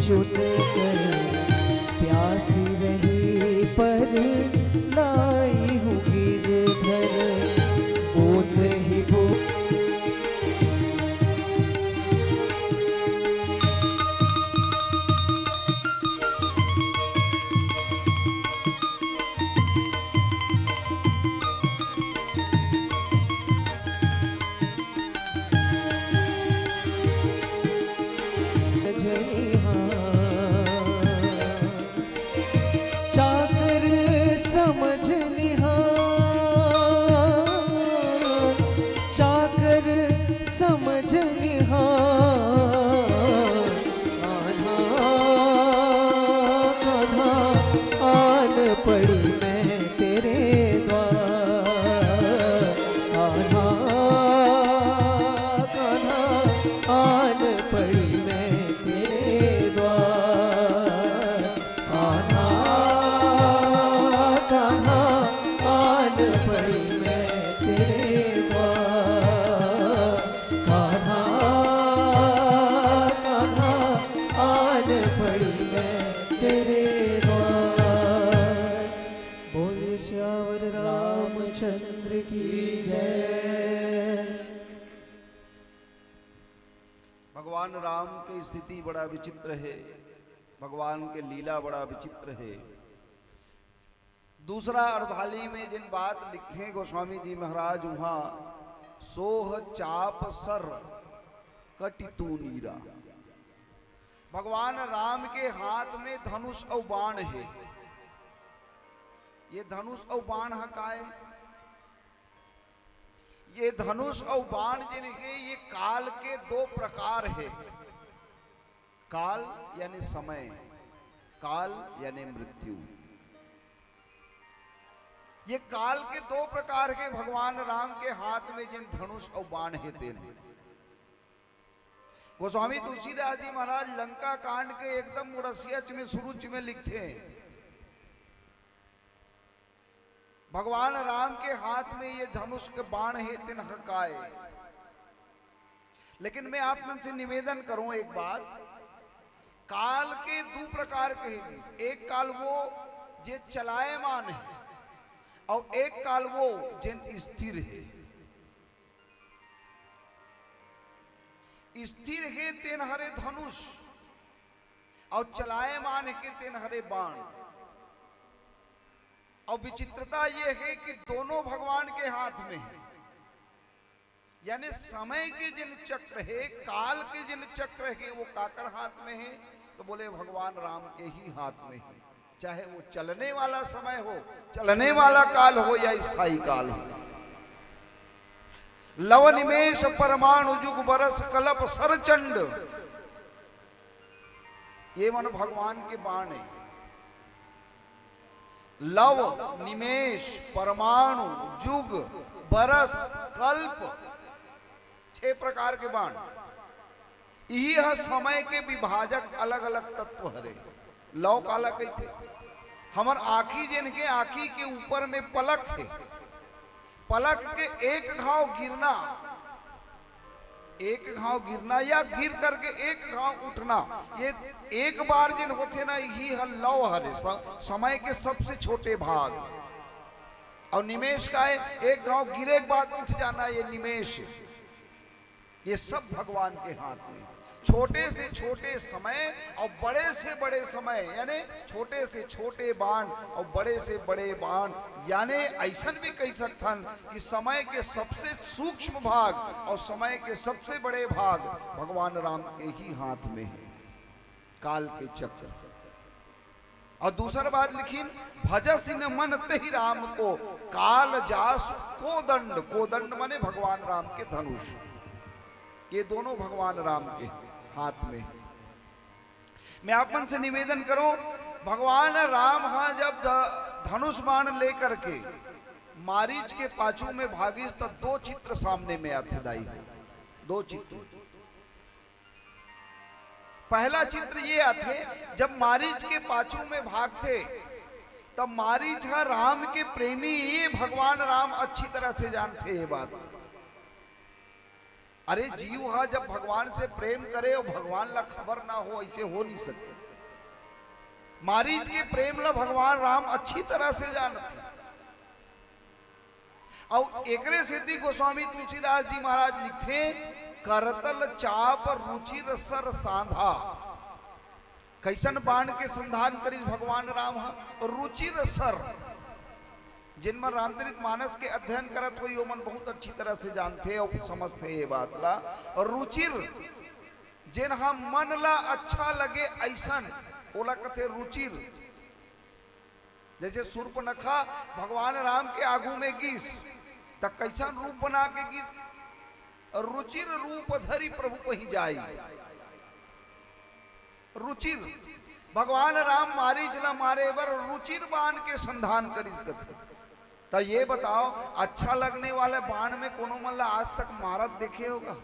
चुन कर प्यासी रही, पर लाई हूँ गिरधर, बूंद ही बूंद। चाकर समझनिहार, चाकर समझनिहार, आन्हा कान्हा आन पड़ी मैं तेरे द्वार। आन्हा कान्हा आन पड़ी मैं तेरे द्वार। आन्हा कान्हा आन पड़ी मैं तेरे द्वार। कान्हा कान्हा आन पड़ी मैं तेरे द्वार। बोले सियावर रामचंद्र की जय। भगवान राम के स्थिति बड़ा विचित्र हे, भगवान के लीला बड़ा विचित्र हे। दूसरा अर्धाली में जिन बात लिखे गोस्वामी जी महाराज, उहाँ सोह चाप सर कटि तूनीरा। भगवान राम के हाथ में धनुष अउ बाण हे। ये धनुष अउ बाण ह काय? ये धनुष अउ बाण जिन हे, ये काल के दो प्रकार हे। काल यानी समय, काल यानी मृत्यु। ये काल के दो प्रकार के भगवान राम के हाथ में जिन धनुष अउ बाण हे तेन। गोस्वामी तुलसीदास जी महाराज लंका कांड के एकदम मुड़सियाच में, शुरूच में लिखथे, भगवान राम के हाथ में ये धनुष के बाण हे, तेन ह काय। लेकिन मैं आप मन से निवेदन करूं एक बात, काल के दू प्रकार के हे, एक काल वो जे चलायमान हे अउ एक काल वो जेन स्थिर हे। स्थिर हे तेन हरे धनुष अउ चलायमान हे तेन हरे बाण। अउ विचित्रता ये हे कि दोनों भगवान के हाथ में हे, यानी समय के जिन चक्र हे, काल के जिन चक्र हे, वो काकर हाथ में हे? तो बोले भगवान राम के ही हाथ में हे। चाहे वो चलने वाला समय हो, चलने वाला काल हो या स्थायी काल हो। लव निमेष परमाणु जुग बरस कलप सरचंड, ये मन भगवान के बाण हे। लव, निमेष, परमाणु, जुग, बरस, कल्प, छह प्रकार के बाण। इही ह समय के विभाजक अलग-अलग तत्व हरे। लव काला कहिथे? हमर आँखी जेन के आँखी के ऊपर में पलक हे, पलक के एक घाव गिरना, एक घाव गिरना या गिर करके एक घाव उठना, ये एक बार जिन होथे ना, इही ह लव हरे, स-, समय के सबसे छोटे भाग। अउ निमेष काय, एक घाव गिरे के बाद उठ जाना, ये निमेष। ये सब भगवान के हाथ में। छोटे से छोटे समय अउ बड़े से बड़े समय, यानी छोटे से छोटे बाण अउ बड़े से बड़े बाण, यानी अइसन भी कहि सकथन कि समय के सबसे सूक्ष्म भाग अउ समय के सबसे बड़े भाग भगवान राम के ही हाथ में हे, काल के चक्र। अउ दूसर बात लिखिन, "भजसि न मन तेहि राम को, काल जासु कोदंड।" कोदंड माने भगवान राम के धनुष। ये दोनों भगवान राम के हाथ में हे। मैं आप मन से निवेदन करूं, भगवान राम ह जब ध-, धनुष बाण लेकर के मारीच के पाछू में भागिस, त दो चित्र सामने में आथे दाई, दो चित्र। पहला चित्र ये आथे, जब मारीच के पाछू में भागथे, तब मारीच ह राम के प्रेमी, ये भगवान राम अच्छी तरह से जानथे ये बात। अरे, जीव हा जब भगवान से प्रेम करे अउ भगवान ला खबर ना हो, ऐसे हो नहीं सकते। मारीच के प्रेम ला भगवान राम अच्छी तरह से जानथे। अउ एकरे सेती गोस्वामी तुलसीदास जी महाराज लिखथे, "करतल चाप रुचिर सर सांधा।" कैसन बाण के संधान करिस भगवान राम ह? रुचिर सर। जिन मन रामचरित मानस के अध्ययन करत होही, ओमन बहुत अच्छी तरह से जानथे अउ समझथे ये बात ला। रुचिर, जेन ह मन ला अच्छा लगे, ऐसन ओला कथे रुचिर। जैसे सूर्पनखा भगवान राम के आगू में गिस, त कैसन रूप बना के गिस? रुचिर रूप धरि प्रभु पहि जाई। रुचिर, भगवान राम मारीच ला मारे बर रुचिर बाण के संधान करिस कथे। त ये बताओ, अच्छा लगने वाले बाण में कोनो मन ला आज तक मारत देखे होगा?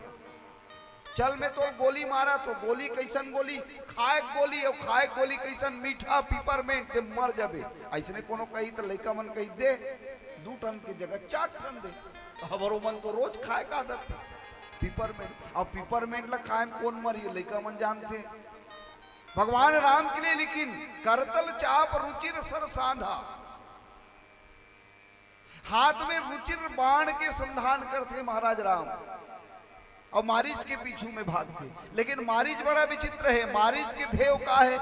चल, मैं तो गोली मारा, तो गोली कैसन गोली? खाए के गोली, अउ खाए के गोली कैसन? मीठा, पिपरमेंट, ते मर जाबे। ऐसने कोनो कही त लइका मन कही, "दे, दू टन के जगह चार टन दे।" हमरो मन तो रोज खाए का आदत हे पिपरमेंट। अब पिपरमेंट ला खाए में कोन मरी, लइका मन जानथे। भगवान राम के लिए लेकिन करतल चाप रुचिर सर सांधा, हाथ में रुचिर बाण के संधान करथे महाराज राम, अउ मारीच के पीछू में भागथे। लेकिन मारीच बड़ा विचित्र हे। मारीच के ध्येय का हे?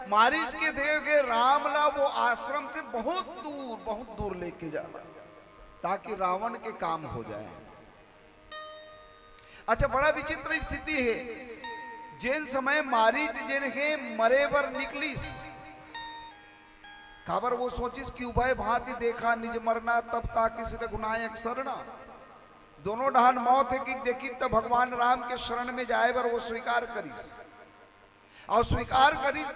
मारीच के ध्येय हे राम ला वो आश्रम से बहुत दूर, बहुत दूर लेके जाना, ताकि रावण के काम हो जाए। अच्छा, बड़ा विचित्र स्थिति हे। जेन समय मारीच जेन हे मरे बर निकलिस, काबर वो सोचिस कि उभय भांति देखा निज मरना, तब ताकिस रघुनायक सरना। दोनों डहान मौत हे कि देखिस, त भगवान राम के शरण में जाए बर वो स्वीकार करिस। अउ स्वीकार करिस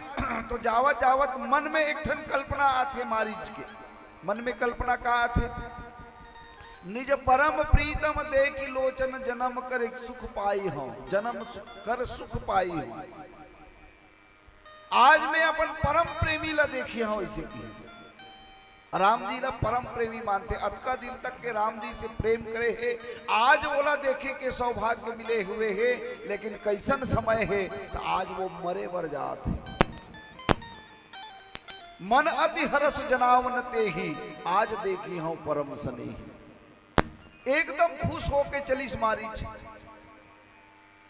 तो जावत जावत मन में एक ठन कल्पना आथे मारीच के। मन में कल्पना का आथे? "निज परम प्रीतम देखि लोचन, जनम कर सुख पाई हौं, जनम सु-, कर सुख पाई हौं।" आज मैं अपन परम प्रेमी ला देखे हौं, ऐसे कहिस। राम जी ला परम प्रेमी मानथे, अतका दिन तक के राम जी से प्रेम करे हे, आज ओला देखे के सौभाग्य मिले हुए हे। लेकिन कैसन समय हे, त आज वो मरे बर जात हे। "मन अति हरष जनावन तेहि, आज देखि हौं परम सनेहि।" एकदम खुश होके चलिस मारीच।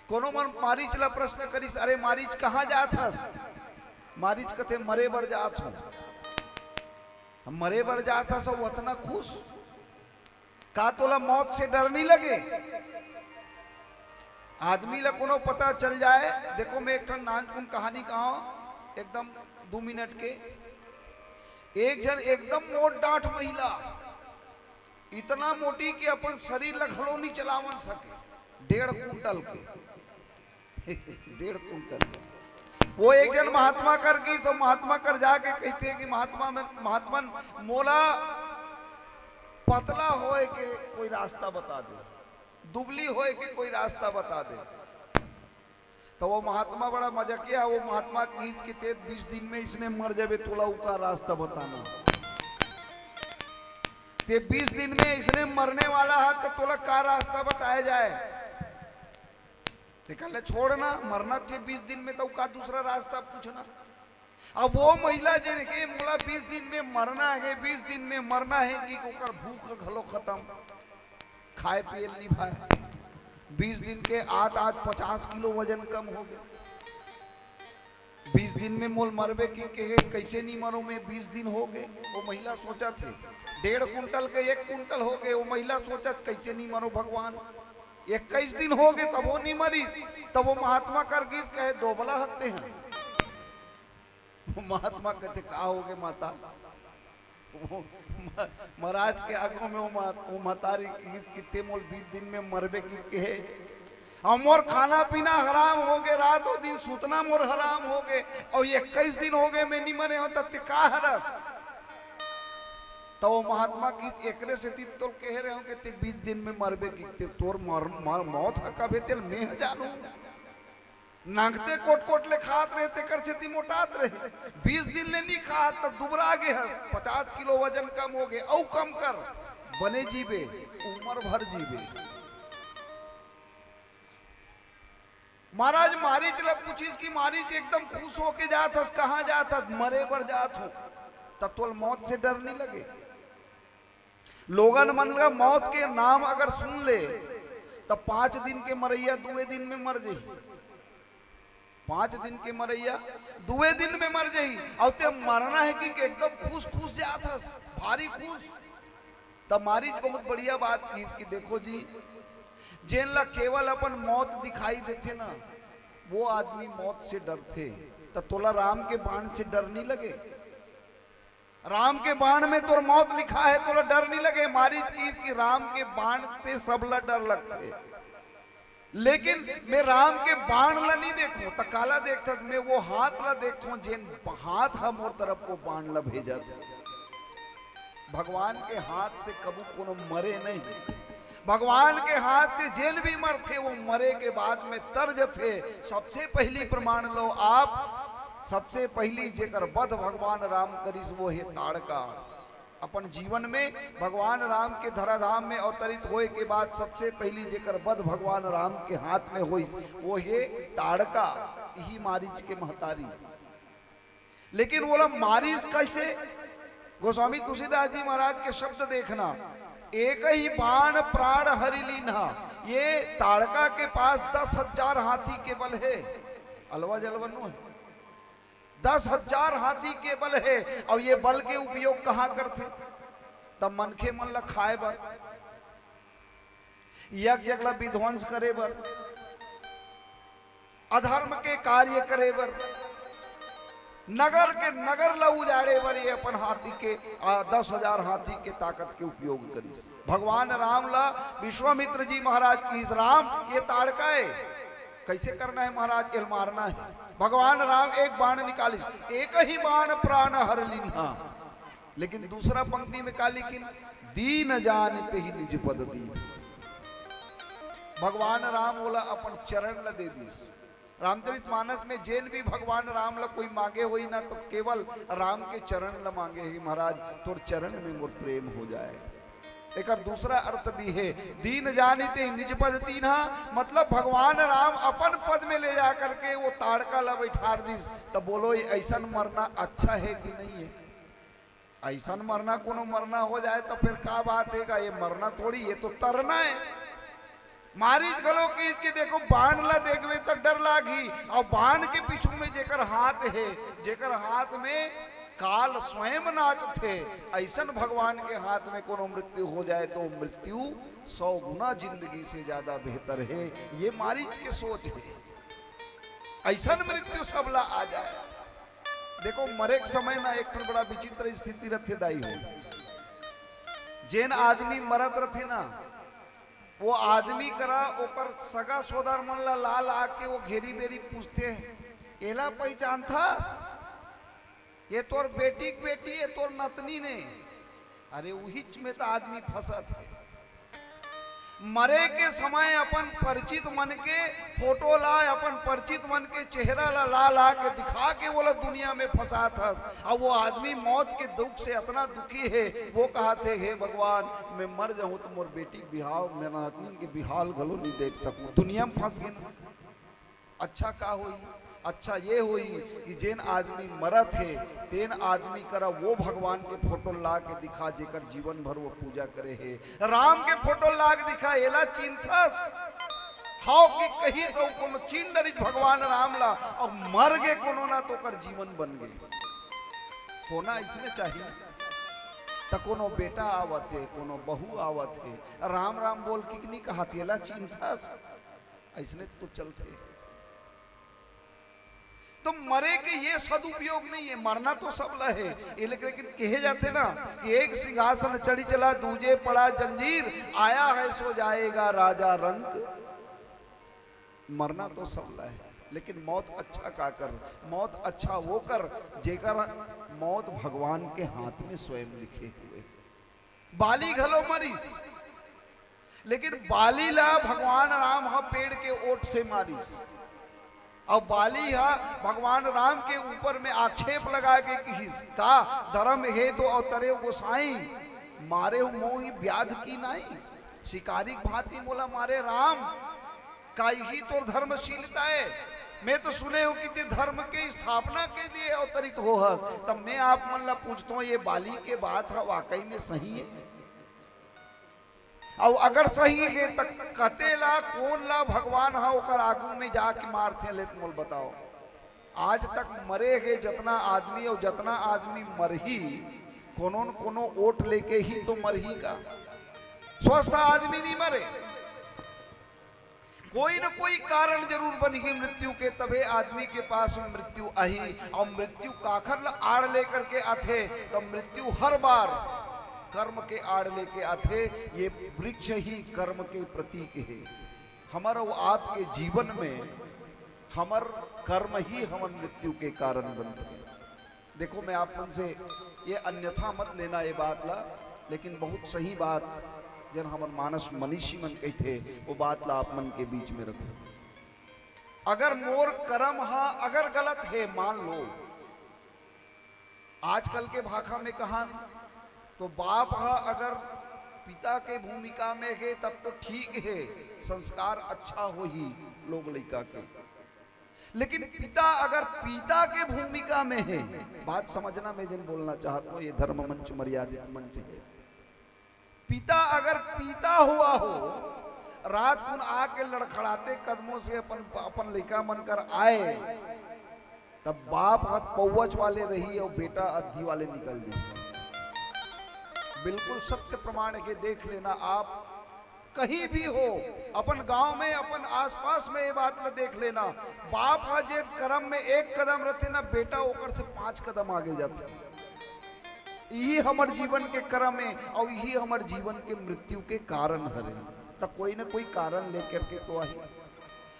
कोनो मन मारीच ला प्रश्न करिस, "अरे मारीच, कहाँ जात हस?" मारीच कथे, "मरे बर जात हौं।" "मरे बर जात हस अउ अतना खुश? का तोला मौत से डर नहीं लगे?" आदमी ला कोनो पता चल जाए। देखो, मैं एक ठन नानचुन कहानी कहा, एकदम दू मिनट के। एक झन एकदम मोट डांठ महिला, इतना मोटी कि अपन शरीर ला घलो नहीं चलावन सके, डेढ़ कुंटल के। डेढ़ कुंटल के। वो एक झन महात्मा कर गिस, अउ महात्मा कर जाके कहिथे कि महात्मा में, "महात्मन, मोला पतला होए के कोई रास्ता बता दे, दुबली होए के कोई रास्ता बता दे।" त वो महात्मा बड़ा मजाकिया, वो महात्मा कहिस कि "ते बीस दिन में इसने मर जाबे, तोला उ का रास्ता बताना? ते बीस दिन में इसने मरने वाला हे, त तोला का रास्ता बताया जाए?" ते कहले, "छोड़ ना, मरना चे बीस दिन में, त उ का दूसरा रास्ता पूछना?" अब वो महिला जेन के, "मोला बीस दिन में मरना हे, बीस दिन में मरना हे," कि ओकर भूख घलो खत्म, खाए पिए ल निभाए। बीस दिन के आत आज पचास किलो वजन कम हो गया। "बीस दिन में मोल मरबे कि कहे, कैसे नहीं मरो मैं, बीस दिन हो गए।" वो महिला सोचत हे, डेढ़ कुंटल के एक कुंटल हो गए, वो महिला सोचत, "कैसे नहीं मरो भगवान, इक्कीस दिन हो गए तब वो नहीं मरी।" तब वो महात्मा कर गिस, कहे, "दोबला हत्ते हैं।" वो महात्मा कहते, "का हो गए माता?" वो म-, महाराज के आगू में वो मा-, वो महतारी कि, "किते मोल बीस दिन में मरबे कि कहे, अउ मोर खाना पीना हराम हो गए, रात अउ दिन सुतना मोर हराम हो गए, अउ इक्कीस दिन हो गए मैं नहीं मरे हौं, त ते का हरस?" त वो महात्मा कि, "एकरे सेती तोल कहे रहे हौं कि ते बीस दिन में मरबे कि ते तोर मर-, मर-, मौत ह कब हे तेल मैं ह जानूं।" नांगते कोट-कोट ले खात रहे, तेकर सेती मोटात रहे। बीस दिन ले नी खात, त दुबरा गे हस, पचास किलो वजन कम हो गे, अउ कम कर, बने जीबे, उमर भर जीबे। महाराज मारीच ला पूछिस कि मारीच एकदम खुश होके जात हस, कहाँ जात हस? मरे बर जात हों। त तोला मौत से डर नहीं लगे? लोगन मन ला मौत के नाम अगर सुन ले त पांच दिन के मरइया दुए दिन में मर जाही। पांच दिन के मरइया दुए दिन में मर जाही। अउ ते मरना हे कि एकदम खुश खुश जात हस, भारी खुश। त मारीच बहुत बढ़िया बात किहिस कि देखो जी, जेन ला केवल अपन मौत दिखाई देथे ना, वो आदमी मौत से डरथे। त तोला राम के बाण से डर नहीं लगे? राम के बाण में तोर मौत लिखा है, तोला डर नहीं लगे? मारीच किहिस कि राम के बाण से सबला डर लगथे, लेकिन मैं राम के बाण ला नहीं देखूं। त काला देखथस? मैं वो हाथ ला देखथों, जेन हाथ ह मोर तरफ वो बाण ला भेजत हे। भगवान के हाथ से कभू कोनो मरे नहीं। भगवान के हाथ से जेन भी मरथे, वो मरे के बाद में तर जथे। सबसे पहली प्रमाण लो आप, सबसे पहली जेकर वध भगवान राम करिस, वो हे ताड़का। अपन जीवन में भगवान राम के धराधाम में अवतरित होए के बाद सबसे पहली जेकर वध भगवान राम के हाथ में होइस, वो हे ताड़का, इही मारीच के महतारी। लेकिन वोला मारिस कैसे? गोस्वामी तुलसीदास जी महाराज के शब्द देखना, "एक ही बाण प्राण हरि लीन्हा।" ये ताड़का के पास दस हजार हाथी के बल है, अलवा जलवा नो है, दस हजार हाथी के बल है। और ये बल के उपयोग कहाँ करथे? तब मनखे मन ला खाए बर, यज्ञ ला विध्वंस करे बर, अधर्म के कार्य करे बर, नगर के नगर ला उजाड़े बर ये अपन हाथी के, आ, दस हजार हाथी के ताकत के उपयोग करिस। भगवान राम ला विश्वामित्र जी महाराज किहिस, "राम, ये ताड़का है, कैसे करना है महाराज? ये मारना है।" भगवान राम एक बाण निकालिस, "एक ही बाण प्राण हर लीन्हा।" लेकिन दूसरा पंक्ति में का लिखिन? "दीन जान तेहि निज पद दीन।" भगवान राम ओला अपन चरण ला दे दिस। रामचरित मानस में जेन भी भगवान राम ला कोई मांगे होई ना, तो केवल राम के चरण ला मांगे हे, "महाराज, तोर चरण में मोर प्रेम हो जाए।" एकर दूसरा अर्थ भी है, "दीन जान तेहि निज पद दीन्हा", मतलब भगवान राम अपन पद में ले जा करके वो ताड़का ला बैठार दिस। तब बोलो, ये ऐसन मरना अच्छा है कि नहीं है? ऐसन मरना, कोनो मरना हो जाए तो फिर का बात है का? ये मरना थोड़ी, ये तो तरना है। मारिच घलो किहिस कि देखो, बाण ला देखबे त डर लागही, और बाण के पीछू में जेकर हाथ है, जेकर हाथ में काल स्वयं नाचथे, ऐसन भगवान के हाथ में कोनो मृत्यु हो जाए तो मृत्यु सौ गुना जिंदगी से ज्यादा बेहतर है। ये मारिच के सोच है। ऐसन मृत्यु सबला आ जाए। देखो, मरे के समय ना एक ठन बड़ा विचित्र स्थिति रथे दाई हो। जेन आदमी मरत रथे ना, वो आदमी करा ओकर सगा सोदर मन ला ला ला के वो घेरी बेरी पूछथे, "एला पहचानथस? ये तोर बेटी के बेटी, ये तोर नतनी ने।" अरे, उहिच में तो आदमी फंसत है। मरे के समय अपन परिचित मन के फोटो ला, अपन परिचित मन के चेहरा ला, ला, ला के दिखा के वो ला दुनिया में फंसात हस। अब वो आदमी मौत के दुख से इतना दुखी है, वो कहत हे, "हे भगवान, मैं मर जाहूं तो मोर बेटी के बिहाव, मेरा नतनीन के बिहाव घलो नहीं देख सकूं।" दुनिया में फंस गे ना। अच्छा का होई? अच्छा ये होई कि जेन आदमी मरत हे, तेन आदमी करा वो भगवान के फोटो ला के दिखा, जेकर जीवन भर वो पूजा करे हे। राम के फोटो ला के दिखा, एला चिन्हथस? हव कि कहिस अउ कोनो चिन्ह डरिस भगवान राम ला, अउ मर गे कोनो ना, तो ओकर जीवन बन गे। होना इसने चाहिए। त कोनो बेटा आवत हे, कोनो बहू आवत हे, राम राम बोल के नहीं कहा, तेला चिन्हथस? अइसने तो चलथे। तो मरे के ये सदुपयोग नहीं है, मरना तो सबला है। ये लेकिन, लेकिन कहे जाथे ना कि "एक सिंहासन चढ़ी चला, दूजे पड़ा जंजीर, आया है सो जाएगा राजा रंक।" मरना तो सबला है, लेकिन मौत अच्छा का कर? मौत अच्छा वो कर, जेकर मौत भगवान के हाथ में स्वयं लिखे हुए। बाली घलो मरिस, लेकिन बाली ला भगवान राम ह पेड़ के ओट से मारिस। अब बाली ह भगवान राम के ऊपर में आक्षेप लगा के किहिस, "का धर्म हेतु अवतरे गोसाई, मारे हो मोहि व्याध की नाई, शिकारी भांति मोला मारे राम।" का इही तोर धर्मशीलता हे? मैं तो सुने हंव कि तें धर्म के स्थापना के लिए अवतरित होहस। तब मैं आप मन ला पूछत हंव, ये बाली के बात ह वाकई में सही हे? अउ अगर सही हे, त कते ला, कोन ला भगवान ह ओकर आगू में जाके मारथे, ले त मोला बताव। आज तक मरे हे जतना आदमी अउ जतना आदमी मरही, कोनो न कोनो ओट लेके ही तो मरही का। स्वस्थ आदमी नहीं मरे। कोई न कोई कारण जरूर बनही मृत्यु के, तभे आदमी के पास मृत्यु आही। अउ मृत्यु काखर ल आड़ लेकर के आथे? त मृत्यु हर बार कर्म के आड़ लेके आथे। ये वृक्ष ही कर्म के प्रतीक हे। हमर अउ आपके जीवन में हमर कर्म ही हमन मृत्यु के कारण बनथे। देखो, मैं आप मन से ये अन्यथा मत लेना ये बात ला, लेकिन बहुत सही बात, जन हमर मानस मनीषी मन कहिथे, वो बात ला आप मन के बीच में रखो। अगर मोर कर्म हा अगर गलत हे, मान लो, आजकल के भाखा में कहन, तो बाप हा अगर पिता के भूमिका में हे, तब तो ठीक हे, संस्कार अच्छा होही लोग लइका के। लेकिन पिता अगर पिता के भूमिका में हे, बात समझना, मैं जिन बोलना चाहत हंव, ये धर्म मंच मर्यादित मंच हे। पिता अगर पिता हुआ हो, रात कुन आके लड़खड़ाते कदमों से अपन, अपन लइका मन कर आए, तब बाप ह पौवच वाले रही अउ बेटा अद्धी वाले निकल जाए। बिल्कुल सत्य प्रमाण के देख लेना आप, कहीं भी हो, अपन गांव में, अपन आसपास में ये बात ल देख लेना, बाप ह जे कदम में एक कदम रथे ना, बेटा ओकर से पांच कदम आगे जाथे। यही हमर जीवन के कर्म हे अउ यही हमर जीवन के मृत्यु के कारण हरे। त कोई न कोई कारण लेकर के तो आही।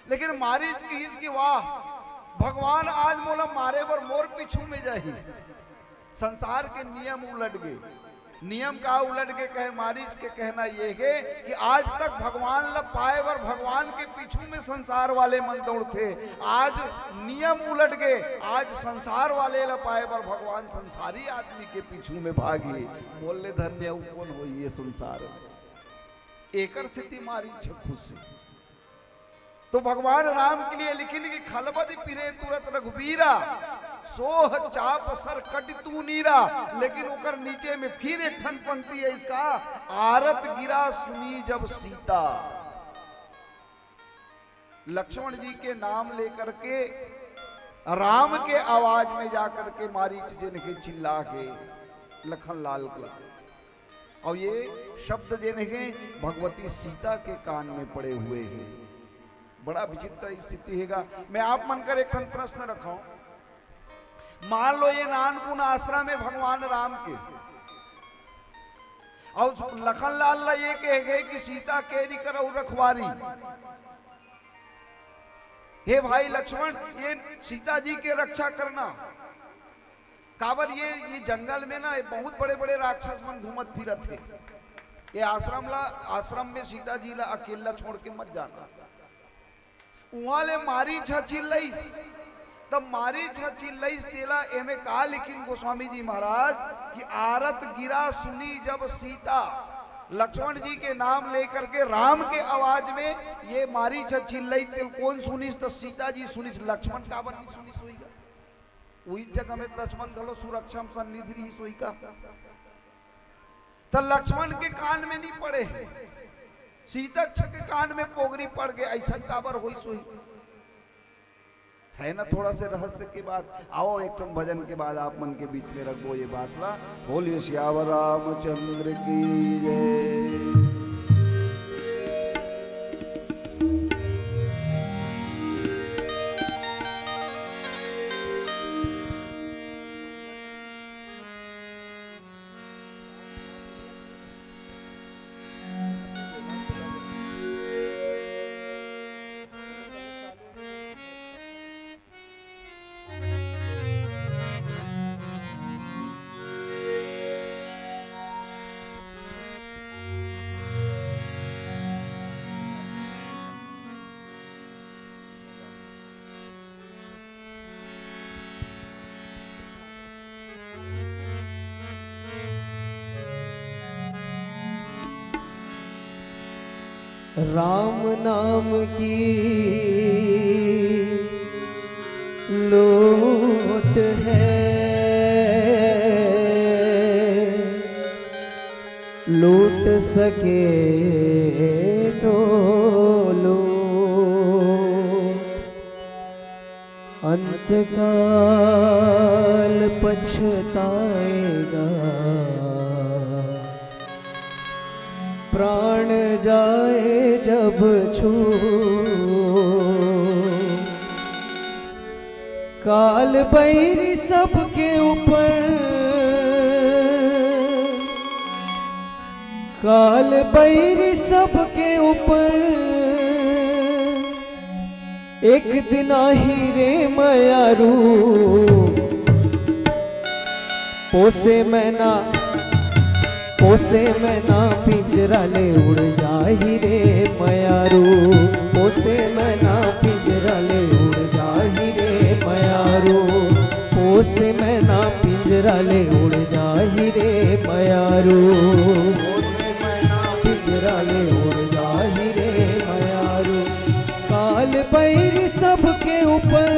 लेकिन मारीच किहिस कि वाह, भगवान आज मोला मारे बर मोर पीछू में जाही। संसार के नियम उलट गे। नियम का उलट गे कहे, मारीच के कहना ये हे कि आज तक भगवान ल पाए बर भगवान के पीछू में संसार वाले मन दौड़थे। आज नियम उलट गे, आज संसार वाले ल पाए बर भगवान संसारी आदमी के पीछू में भागी। मोर ले धन्य अउ कोन होही ये संसार में। एकर सेती मारीच खुश हे। तो भगवान राम के लिए लिखिन कि खलबदि पिरे तुरत रघुबीरा, सोह चाप सर कटि तू नीरा। लेकिन ओकर नीचे में फिर एक ठन पंक्ति हे इसका, आरत गिरा सुनी जब सीता। लक्ष्मण जी के नाम लेकर के राम के आवाज में जाकर के मारीच जेन हे चिल्ला हे लखन लाल का। अउ ये शब्द जेन हे भगवती सीता के कान में पड़े हुए हे। बड़ा विचित्र स्थिति हे गा। मैं आप मन कर एक ठन प्रश्न रखंव, मान लो ये नानकुन आश्रम हे भगवान राम के, अउ लखन लाल ला ये कहे गे कि सीता केरी करहु रखवारी, हे भाई लक्ष्मण, ये सीता जी के रक्षा करना। काबर ये, ये जंगल में ना, ये बहुत बड़े-बड़े राक्षस मन घूमत फिरत हे। ये आश्रम ला, आश्रम में सीता जी ला अकेला छोड़ के मत जाना। उहाँ ले मारीच ह चिल्लईस, तब मारीच ह चिल्लईस, तेला एमे का लिखिन गोस्वामी जी महाराज कि आरत गिरा सुनी जब सीता, लक्ष्मण जी के नाम लेकर के राम के आवाज में ये मारीच ह चिल्लईस, तेल कोन सुनिस? त सीता जी सुनिस, लक्ष्मण काबर नहीं सुनिस होही गा? उही जगह में लक्ष्मण घलो सुरक्षा में सन्निधि रहिस होही का? त लक्ष्मण के कान में नहीं पड़े हे, सीतच्छ के कान में पोगरी पड़ गे, अइसन काबर होइस होही? है ना थोड़ा से रहस्य के बात। आओ, एक ठन भजन के बाद आप मन के बीच में रखबो ये बात ला। बोलिए सियावर रामचंद्र की जय। राम नाम की लोट है, लूट सके तो लो। अंतकाल पछताएगा, प्राण जाए जब छू। काल बैरी सबके ऊपर, काल बैरी सबके ऊपर, एक दिन आही रे मयारू। पोसे मैना, पोसे मैना पिंजरा ले उड़ जाही रे मयारू। पोसे मैना पिंजरा ले उड़ जाही रे मयारू। पोसे मैना पिंजरा ले उड़ जाही रे मयारू। पोसे मैना पिंजरा ले उड़ जाही रे मयारू। काल बैरी सबके ऊपर,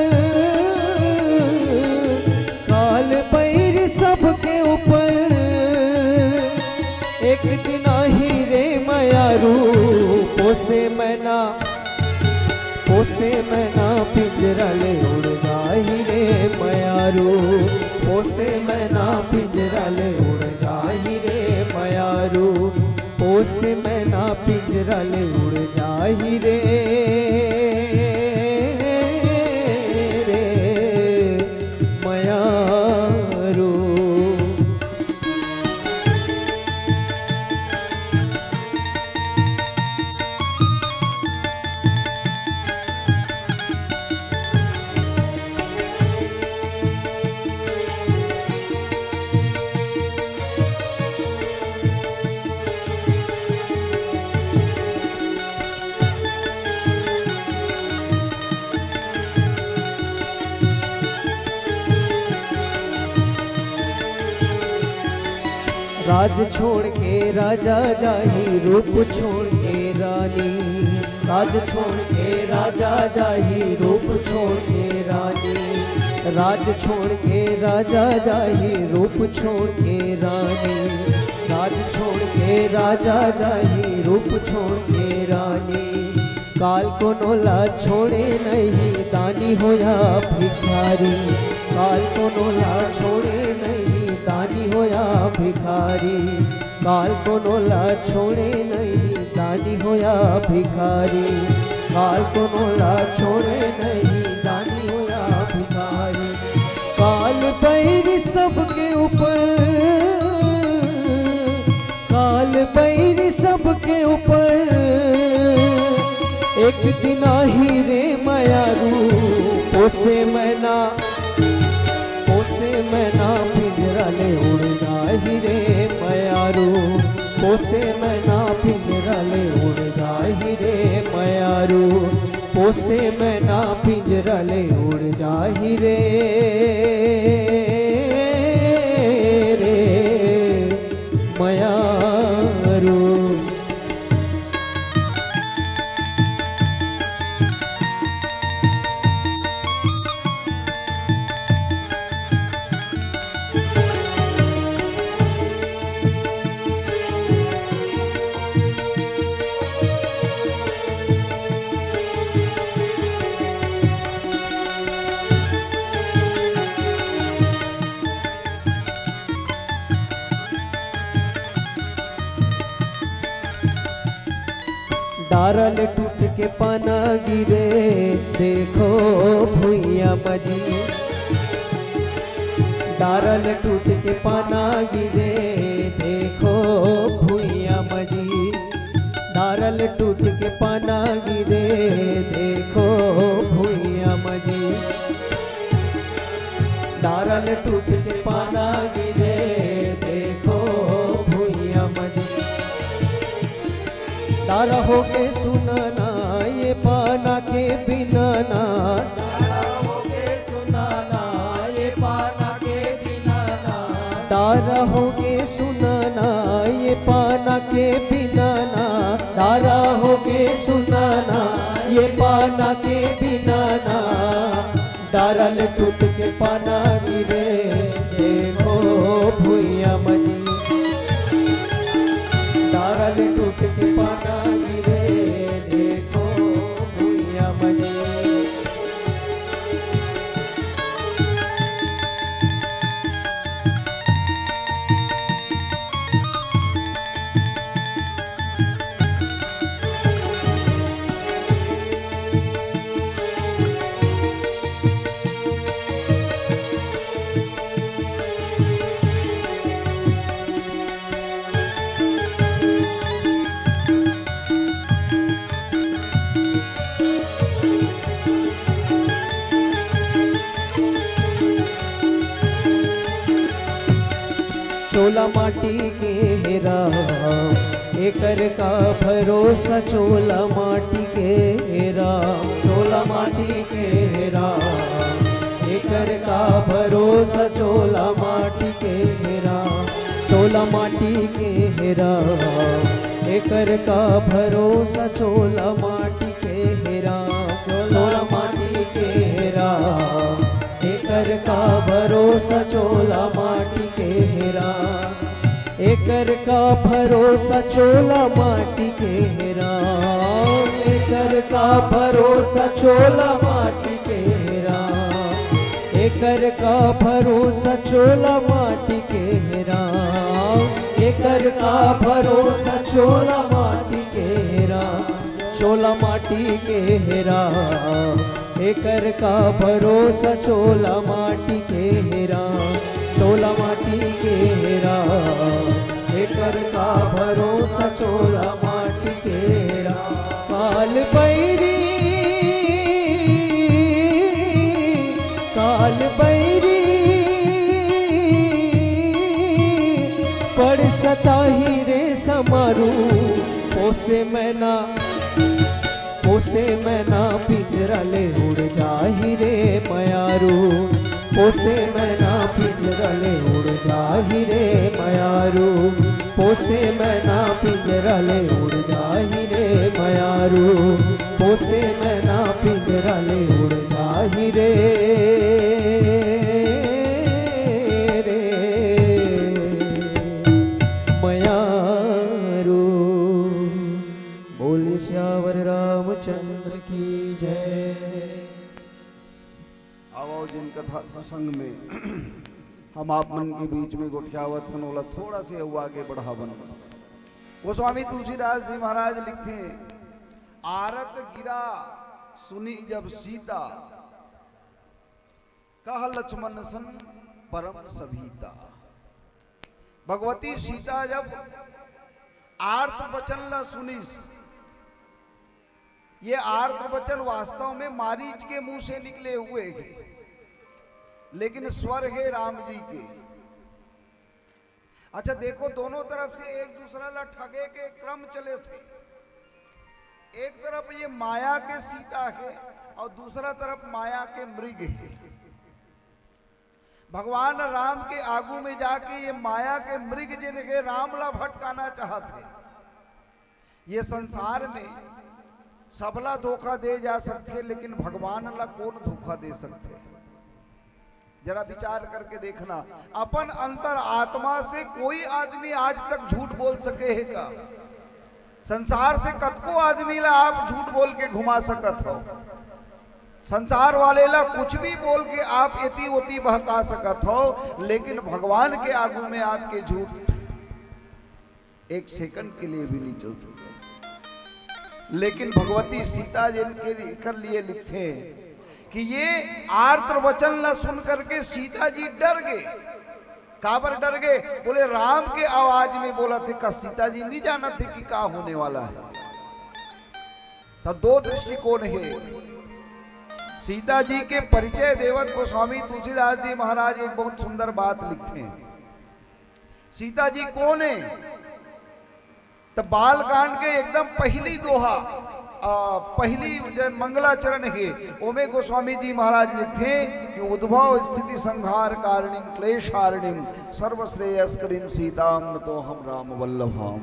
काल बैरी सबके ऊपर, एक दिन आही रे मयारू। पोसे मैना, पोसे मैना पिंजरा ले उड़ जाही रे मयारू। पोसे मैना पिंजरा ले उड़ जाही रे मयारू। पोसे मैना पिंजरा ले उड़ जाही रे, रे मयारू। राज छोड़ के राजा जाही, रूप छोड़ के रानी। राज छोड़ के राजा जाही, रूप छोड़ के रानी। राज छोड़ के राजा जाही, रूप छोड़ के रानी। राज छोड़ के राजा जाही, रूप छोड़ के रानी। काल कोनो ला छोड़े नहीं, दानी हो या भिखारी। काल कोनो ला छोड़े नहीं, दानी हो या भिखारी। काल कोनो ला छोड़े नहीं, दानी हो या भिखारी। काल कोनो ला छोड़े नहीं, दानी हो या भिखारी। काल बैरी सबके ऊपर, काल बैरी सबके ऊपर, एक दिन आही रे मयारू। पोसे मैना, पोसे मैना पिंजरा ले उड़ जाही रे मयारू। पोसे मैना पिंजरा ले उड़ जाही रे मयारू। पोसे मैना पिंजरा ले उड़ जाही रे, रे मयारू। डारा ले टूट के पाना गिरे, देखो भुइयां म जी। डारा ले टूट के पाना गिरे, देखो भुइयां म जी। डारा ले टूट के पाना गिरे, देखो भुइयां म जी। डारा ले टूट के पाना गिरे, देखो भुइयां म जी। डारा होगे सुना ना, ये पाना के बिना ना। डारा होगे सुना ना, ये पाना के बिना ना। डारा होगे सुना ना, ये पाना के बिना ना। डारा होगे ये पाना के बिना ना, डारल टूट के पाना गिरे, देखो भुइया मजी। डारल टूट के पाना गिरे, देखो भुइया मजी। चोला माटी के हेरा, एकर का भरोसा। चोला माटी के हेरा, चोला माटी के हेरा, एकर का भरोसा। चोला माटी के हेरा, चोला माटी के हेरा, एकर का भरोसा। चोला माटी के हेरा, चोला माटी के हेरा, एकर का भरोसा। चोला माटी के हेरा, एकर का भरोसा। चोला माटी के हेरा, एकर का भरोसा। चोला माटी के हेरा, एकर का भरोसा। चोला माटी के हेरा, एकर का भरोसा। चोला माटी के हेरा, चोला माटी के हेरा, एकर का भरोसा। चोला माटी के हेरा, चोला माटी के हेरा, एकर का भरोसा। चोला माटी के हेरा, काल बैरी, काल बैरी, बड़ सताही रे समारू। पोसे मैना, पोसे मैना, पिंजरा ले उड़ जाही रे मयारू। पोसे मैना, पिंजरा ले उड़ जाही रे मयारू। पोसे मैना, पिंजरा ले उड़ जाही रे मयारू। पोसे मैना, पिंजरा ले उड़ जाही रे, रे मयारू। बोले सियावर रामचंद्र की जय। आवो, जिन कथा प्रसंग में हम आप मन के बीच में गोठियावत हन, ओला थोड़ा से अउ आगे बढ़ावन। गोस्वामी तुलसीदास जी महाराज लिखथे, आरत गिरा सुनी जब सीता, कह लक्ष्मण सन परम सभीता। भगवती सीता जब आर्त वचन ला सुनिस, ये आर्त वचन वास्तव में मारीच के मुंह से निकले हुए थे, लेकिन स्वर हे राम जी के। अच्छा देखो, दोनों तरफ से एक दूसरा ला ठगे के क्रम चले थे। एक तरफ ये माया के सीता हे और दूसरा तरफ माया के मृग हे। भगवान राम के आगू में जाके ये माया के मृग जिनके राम ला भटकाना चाहत हे। ये संसार में सबला धोखा दे जा सकथे, लेकिन भगवान ला कौन धोखा दे सकथे? जरा विचार करके देखना, अपन अंतर आत्मा से कोई आदमी आज तक झूठ बोल सके हे का? संसार से कतको आदमी ला आप झूठ बोल के घुमा सकत हो, संसार वाले ला कुछ भी बोल के आप एती ओती बहका सकत हो, लेकिन भगवान के आगू में आपके झूठ एक सेकंड के लिए भी नहीं चल सकता। लेकिन भगवती सीता जिनके कर लिए लिखते हैं कि ये आर्त वचन ला सुन करके सीता जी डर गए। काबर डर गए? बोले, राम के आवाज में बोलत हे का? सीता जी नहीं जानत हे कि का होने वाला है। तो दो दृष्टिकोण है। सीता जी के परिचय देवत गोस्वामी तुलसीदास जी महाराज एक बहुत सुंदर बात लिखते हैं। सीता जी कौन है? तो बालकांड के एकदम पहली दोहा, आ, पहली जो मंगलाचरण है, ओमे गोस्वामी जी महाराज लिखते हैं कि उद्भव स्थिति संहार कारिणीम क्लेशारिणीम सर्वश्रेयस्करीम सीताम नतोहम राम वल्लभाम।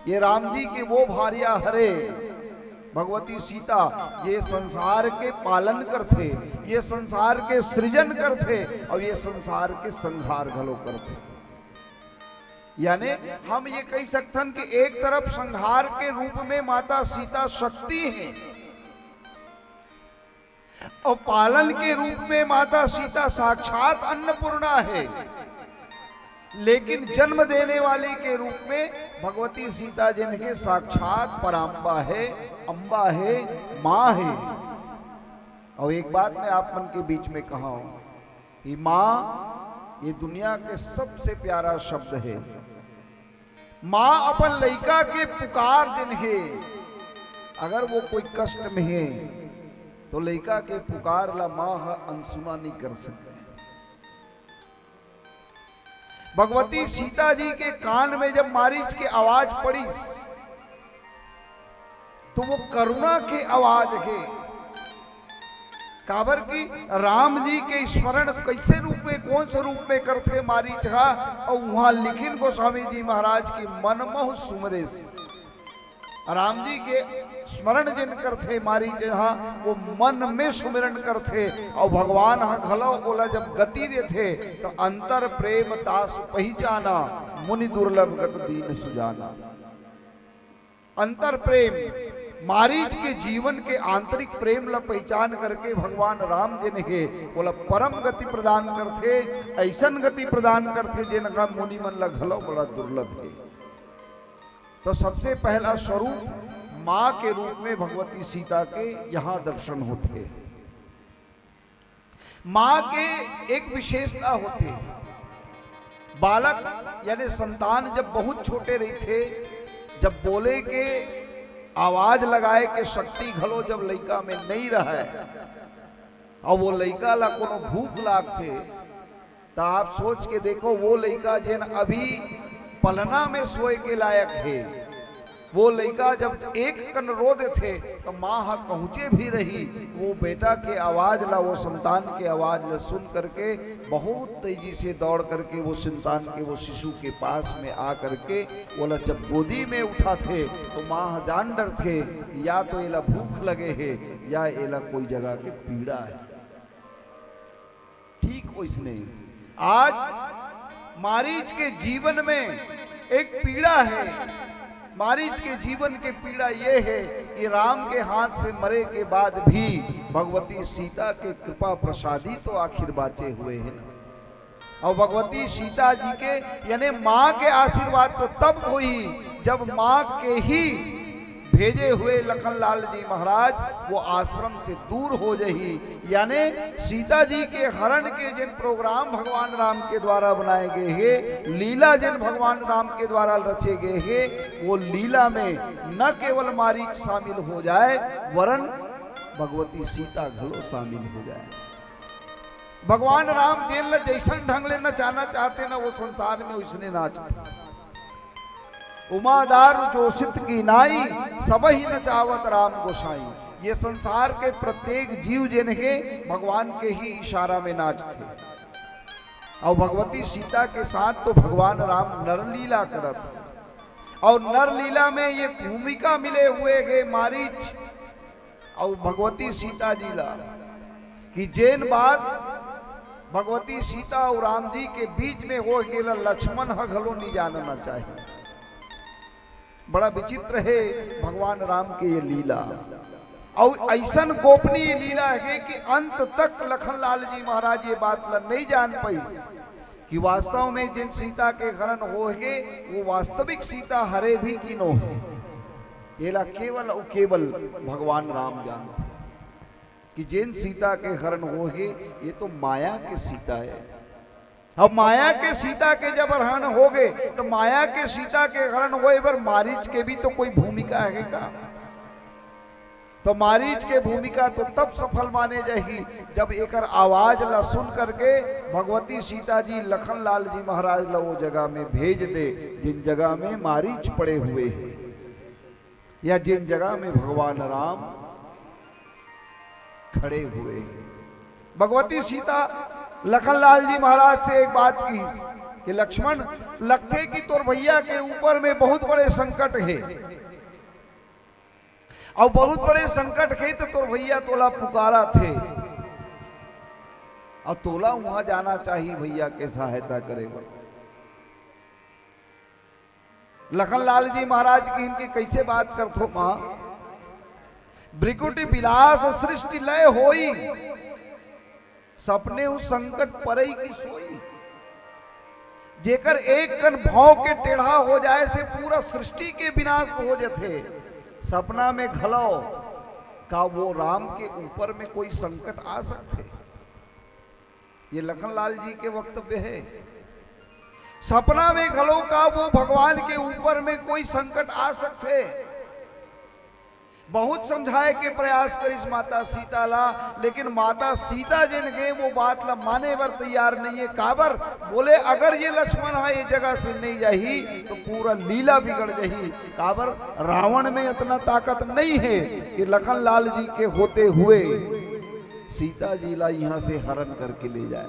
ये राम जी के वो भार्या हरे भगवती सीता ये संसार के पालन करथे, ये संसार के सृजन करथे अउ ये संसार के संहार घलो करथे। यानी हम ये कहि सकथन कि एक तरफ संहार के रूप में माता सीता शक्ति हे अउ पालन के रूप में माता सीता साक्षात अन्नपूर्णा हे, लेकिन जन्म देने वाली के रूप में भगवती सीता जेन हे साक्षात पराम्बा हे, अम्बा हे, माँ हे। अउ एक बात मैं आप मन के बीच में कहंव, ये माँ, ये दुनिया के सबसे प्यारा शब्द हे। माँ अपन लइका के पुकार जेन हे, अगर वो कोई कष्ट में हे, तो लइका के पुकार ला माँ ह अनसुना नइ कर सके। भगवती सीता जी के कान में जब मारीच के आवाज पड़िस, तो वो करुणा के आवाज हे। काबर कि राम जी के स्मरण कइसे रूप में, कौन से रूप में करथे मारीच हा, अउ उहाँ लिखिन गोस्वामी जी महाराज कि मन महु सुमरेस। राम जी के स्मरण जेन करथे मारीच हा, वो मन में सुमिरन करथे, अउ भगवान हा घलो ओला जब गति देथे, तो अंतर प्रेम तासु पहिचाना, मुनि दुर्लभ गत दीन्ह सुजाना। अंतर प्रेम, मारीच के जीवन के आंतरिक प्रेम ला पहिचान करके भगवान राम जेन हे, ओला परम गति प्रदान करथे, अइसन गति प्रदान करथे, जेन हा मुनि मन ला घलो बड़ा दुर्लभ हे। तो सबसे पहला स्वरूप माँ के रूप में भगवती सीता के यहाँ दर्शन होथे। माँ के एक विशेषता होथे, बालक यानी संतान जब बहुत छोटे रहिथे, जब बोले के, आवाज लगाए के शक्ति घलो जब लइका में नइ रहय, अउ वो लइका ला कोनो भूख लागथे, त आप सोच के देखो, वो लइका जेन अभी पलना में सोए के लायक हे, वो लइका जब एक कन रो देथे, त माँ ह कहूँचे भी रही, वो बेटा के आवाज ला, वो संतान के आवाज ला सुन करके बहुत तेजी से दौड़ करके वो संतान के, वो शिशु के पास में आ करके ओला जब गोदी में उठाथे, तो माँ ह जान डरथे, या तो एला भूख लगे हे, या एला कोई जगह के पीड़ा हे। ठीक वइसने आज मारीच के जीवन में एक पीड़ा हे। मारीच के जीवन के पीड़ा ये हे कि राम के हाथ से मरे के बाद भी भगवती सीता के कृपा प्रसादी तो आखिर बाँचे हुए हे ना। अउ भगवती सीता जी के, यानी माँ के आशीर्वाद तो तब होही, जब माँ के ही भेजे हुए लखनलाल जी महाराज वो आश्रम से दूर हो जही। यानी सीता जी के हरण के जेन program भगवान राम के द्वारा बनाए गए हे, लीला जेन भगवान राम के द्वारा रचे गए हे, वो लीला में न केवल मारीच शामिल हो जाए, वरन भगवती सीता घलो शामिल हो जाए। भगवान राम जेन ल जइसन ढंग ले नचाना चाहते ना, वो संसार में वइसने नाचथे। उमा दारु जोषित की नाई, सबहि नचावत राम गोसाई। ये संसार के प्रत्येक जीव जेन हे, भगवान के ही इशारा में नाचथे। अउ भगवती सीता के साथ तो भगवान राम नरलीला करत हे। अउ नरलीला में ये भूमिका मिले हुए हे मारीच अउ भगवती सीता जी ला, कि जेन बात भगवती सीता अउ राम जी के बीच में हो गे ला, लक्ष्मण ह घलो नइ जानना चाही। बड़ा विचित्र हे भगवान राम के ये लीला। अउ अइसन गोपनीय लीला हे कि अंत तक लखनलाल जी महाराज ये बात ला नइ जान पाइस कि वास्तव में जेन सीता के हरण हो गे, वो वास्तविक सीता हरे भी कि नो हे। एला केवल अउ केवल भगवान राम जानथे कि जेन सीता के हरण हो गे, ये तो माया के सीता हे। अब माया के सीता के जब हरण हो गे, तो माया के सीता के हरण होए बर मारीच के भी तो कोई भूमिका हे का? तो मारीच के भूमिका तो तब सफल माने जाही, जब एकर आवाज ला सुन करके भगवती सीता जी लखनलाल जी महाराज ला वो जगह में भेज दे, जेन जगह में मारीच पड़े हुए हे, या जेन जगह में भगवान राम खड़े हुए हे। भगवती सीता लखनलाल जी महाराज से एक बात कहिस कि लक्ष्मण, लगथे कि तोर भैया के ऊपर में बहुत बड़े संकट हे। अउ बहुत बड़े संकट हे त तोर भइया तोला पुकारत हे, अउ तोला उहां जाना चाही भइया के सहायता करे बर। लखनलाल जी महाराज किहिन कि कइसे बात करथो मां, भृकुटि बिलास सृष्टि लय होई, सपनेहू संकट परई कि सोई। जेकर एक कन भौं के टेढ़ा हो जाए से पूरा सृष्टि के विनाश हो जथे। सपना में घलो का वो राम के ऊपर में कोई संकट आ सकथे? ये लखनलाल जी के वक्तव्य हे। सपना में घलो का वो भगवान के ऊपर में कोई संकट आ सकथे? बहुत समझाए के प्रयास करिस माता सीता ला, लेकिन माता सीता जेन गे वो बात ला माने बर तैयार नइ हे। काबर? बोले अगर ये लक्ष्मण हा ये जगह से नइ जाही तो पूरा लीला बिगड़ जाही। काबर? रावण में इतना ताकत नइ हे कि लखनलाल जी के होते हुए सीता जी ला इहां से हरण करके ले जाए।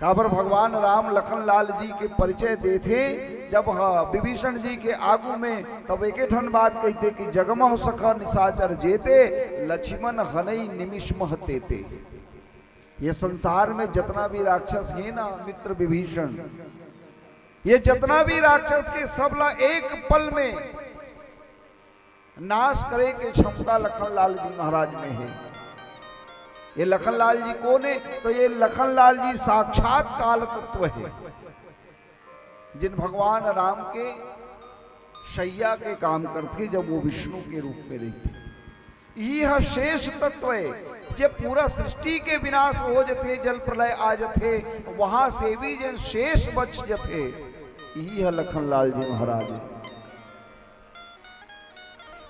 काबर भगवान राम लखनलाल जी के परिचय देथे जब ह-, विभीषण जी के आगू में, तब एके ठन बात कहिथे कि जगमह सखा निशाचर जेते, लक्ष्मण हनई निमिष मह तेते। ये संसार में जतना भी राक्षस हे ना मित्र विभीषण, ये जतना भी राक्षस के सब ला एक पल में नाश करे के क्षमता लखनलाल जी महाराज में हे। ये लखनलाल जी कोन हे? तो ये लखनलाल जी साक्षात काल तत्व हे, जिन भगवान राम के शैया के काम करथे, जब वो विष्णु के रूप में रहिथे। इही ह शेष तत्व हे, जे पूरा सृष्टि के विनाश हो जथे, जल प्रलय आ जथे, वहां से भी जेन शेष बच जथे, इही ह लखनलाल जी महाराज हे।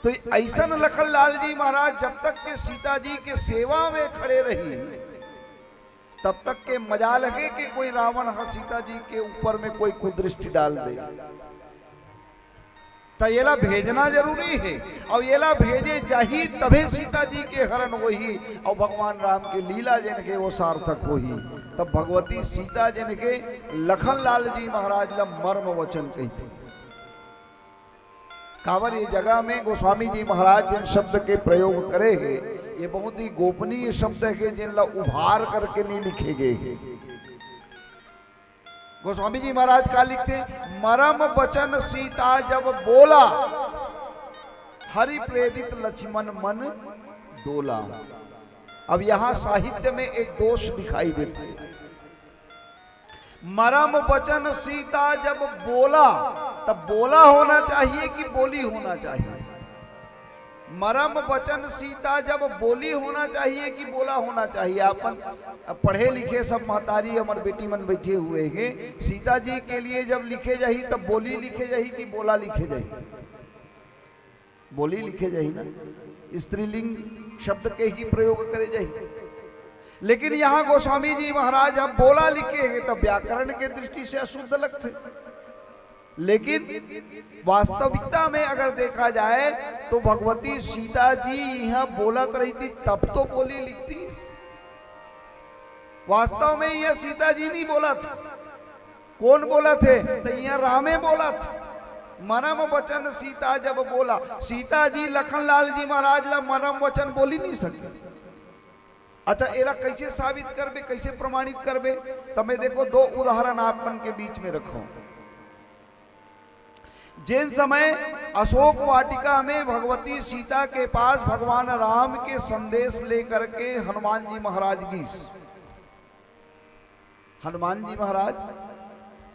तो अइसन लखनलाल जी महाराज जब तक के सीता जी के सेवा में खड़े रही, तब तक के मजाल हे कि कोई रावण ह सीता जी के ऊपर में कोई कुदृष्टि डाल दे। त येला भेजना जरूरी हे, अउ येला भेजे जाही तभे सीता जी के हरण होही, अउ भगवान राम के लीला जेन के वो सार्थक होही। तब भगवती सीता जेन के लखनलाल जी महाराज ला मर्म वचन कहिथे। काबर ये जगह में गोस्वामी जी महाराज जेन शब्द के प्रयोग करे हे, ये बहुत ही गोपनीय शब्द हे, जेन ला उभार करके नइ लिखे गे हे। गोस्वामी जी महाराज का लिखथे, "मरम बचन सीता जब बोला, हरि प्रेरित लक्ष्मण मन डोला।" अब यहां साहित्य में एक दोष दिखाई देता है। मरम बचन सीता जब बोला, तब बोला होना चाहिए कि बोली होना चाहिए? मरम बचन सीता जब बोली होना चाहिए कि बोला होना चाहिए? अपन पढ़े लिखे सब महतारी, हमर बेटी मन बैठे हुए हैं, सीता जी के लिए जब लिखे जाही, तब बोली लिखे जाही कि बोला लिखे जाही? बोली लिखे जाही ना, स्त्रीलिंग शब्द के ही प्रयोग करे जाही। लेकिन यहां गोस्वामी जी महाराज अब बोला लिखे हैं, तो व्याकरण के दृष्टि से अशुद्ध लगथे। लेकिन वास्तविकता में अगर देखा जाए, तो भगवती सीता जी यहां बोलत रहितिस, तब तो बोली लिखतिस। वास्तव में यह सीता जी नहीं बोलत। कोन बोलत हे? त इहां रामे बोलत। मरम बचन सीता जब बोला। सीता जी लखनलाल जी महाराज ला मरम वचन बोली नहीं सकती। अच्छा, एला कैसे साबित करबे, कैसे प्रमाणित करबे? त मैं देखो, दो उदाहरण आप मन के बीच में रखो। जेन समय अशोक वाटिका में भगवती सीता के पास भगवान राम के संदेश लेकर के हनुमान जी महाराज गीस, हनुमान जी महाराज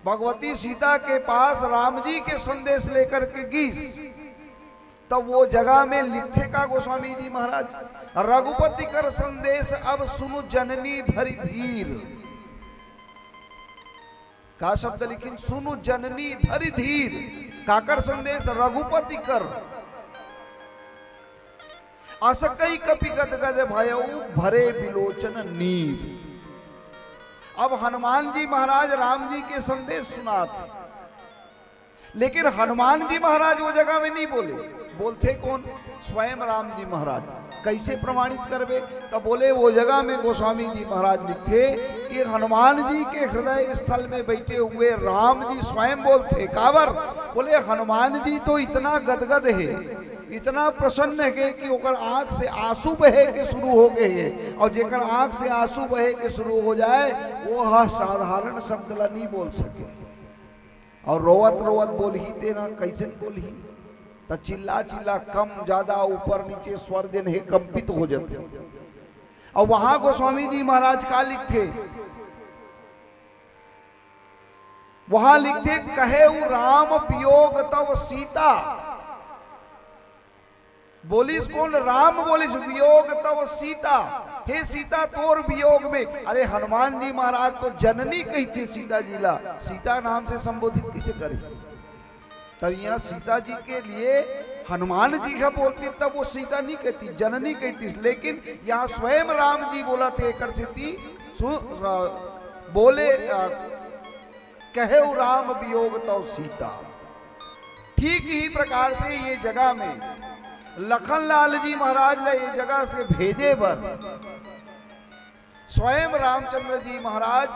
भगवती सीता के पास राम जी के संदेश लेकर के गीस, तब वो जगह में लिखथे का गोस्वामी जी महाराज, "रघुपति कर संदेश अब सुनु जननी धरि धीर।" का शब्द लिखिन? "सुनु जननी धरि धीर।" काकर संदेश? रघुपति कर। "अस कहि कपि गदगद भयउ भरे बिलोचन नीर।" अब हनुमान जी महाराज राम जी के संदेश सुनात हे, लेकिन हनुमान जी महाराज वो जगह में नहीं बोले। बोलथे कोन? स्वयं राम जी महाराज। कैसे प्रमाणित करबे? तब बोले, वो जगह में गोस्वामी जी महाराज लिखथे कि हनुमान जी के हृदय स्थल में बैठे हुए राम जी स्वयं बोलथे। काबर? बोले, हनुमान जी तो इतना गदगद हे, इतना प्रसन्न हे कि ओकर आंख से आंसू बहे के शुरू हो गए हे, और जेकर आंख से आंसू बहे के शुरू हो जाए, वो ह साधारण शब्द ला नहीं बोल सके। और रोवत रोवत बोलही ते ना, कैसे बोलही? त चिल्ला चिल्ला, कम ज्यादा, ऊपर नीचे स्वर जेन हे, कंपित हो जाथे। और वहां गोस्वामी जी महाराज का लिखथे? वहां लिखथे, "कहेउ राम वियोग तव सीता।" बोलिस कोन? राम बोलिस, "वियोग तव सीता।" हे सीता, तोर वियोग में। अरे, हनुमान जी महाराज तो जननी कहिथे सीता जी ला, सीता नाम से संबोधित किसे करे? तब यहाँ सीता जी के लिए हनुमान जी का बोलती, तब वो सीता नहीं कहती, जननी कहती। लेकिन यहाँ स्वयं राम जी बोलथे, एकर सेती सु-, अ, बोले, अ, "कहेउ राम वियोग तव सीता।" ठीक ही प्रकार से ये जगह में लखन लाल जी महाराज ला ये जगह से भेजे बर स्वयं रामचंद्र जी महाराज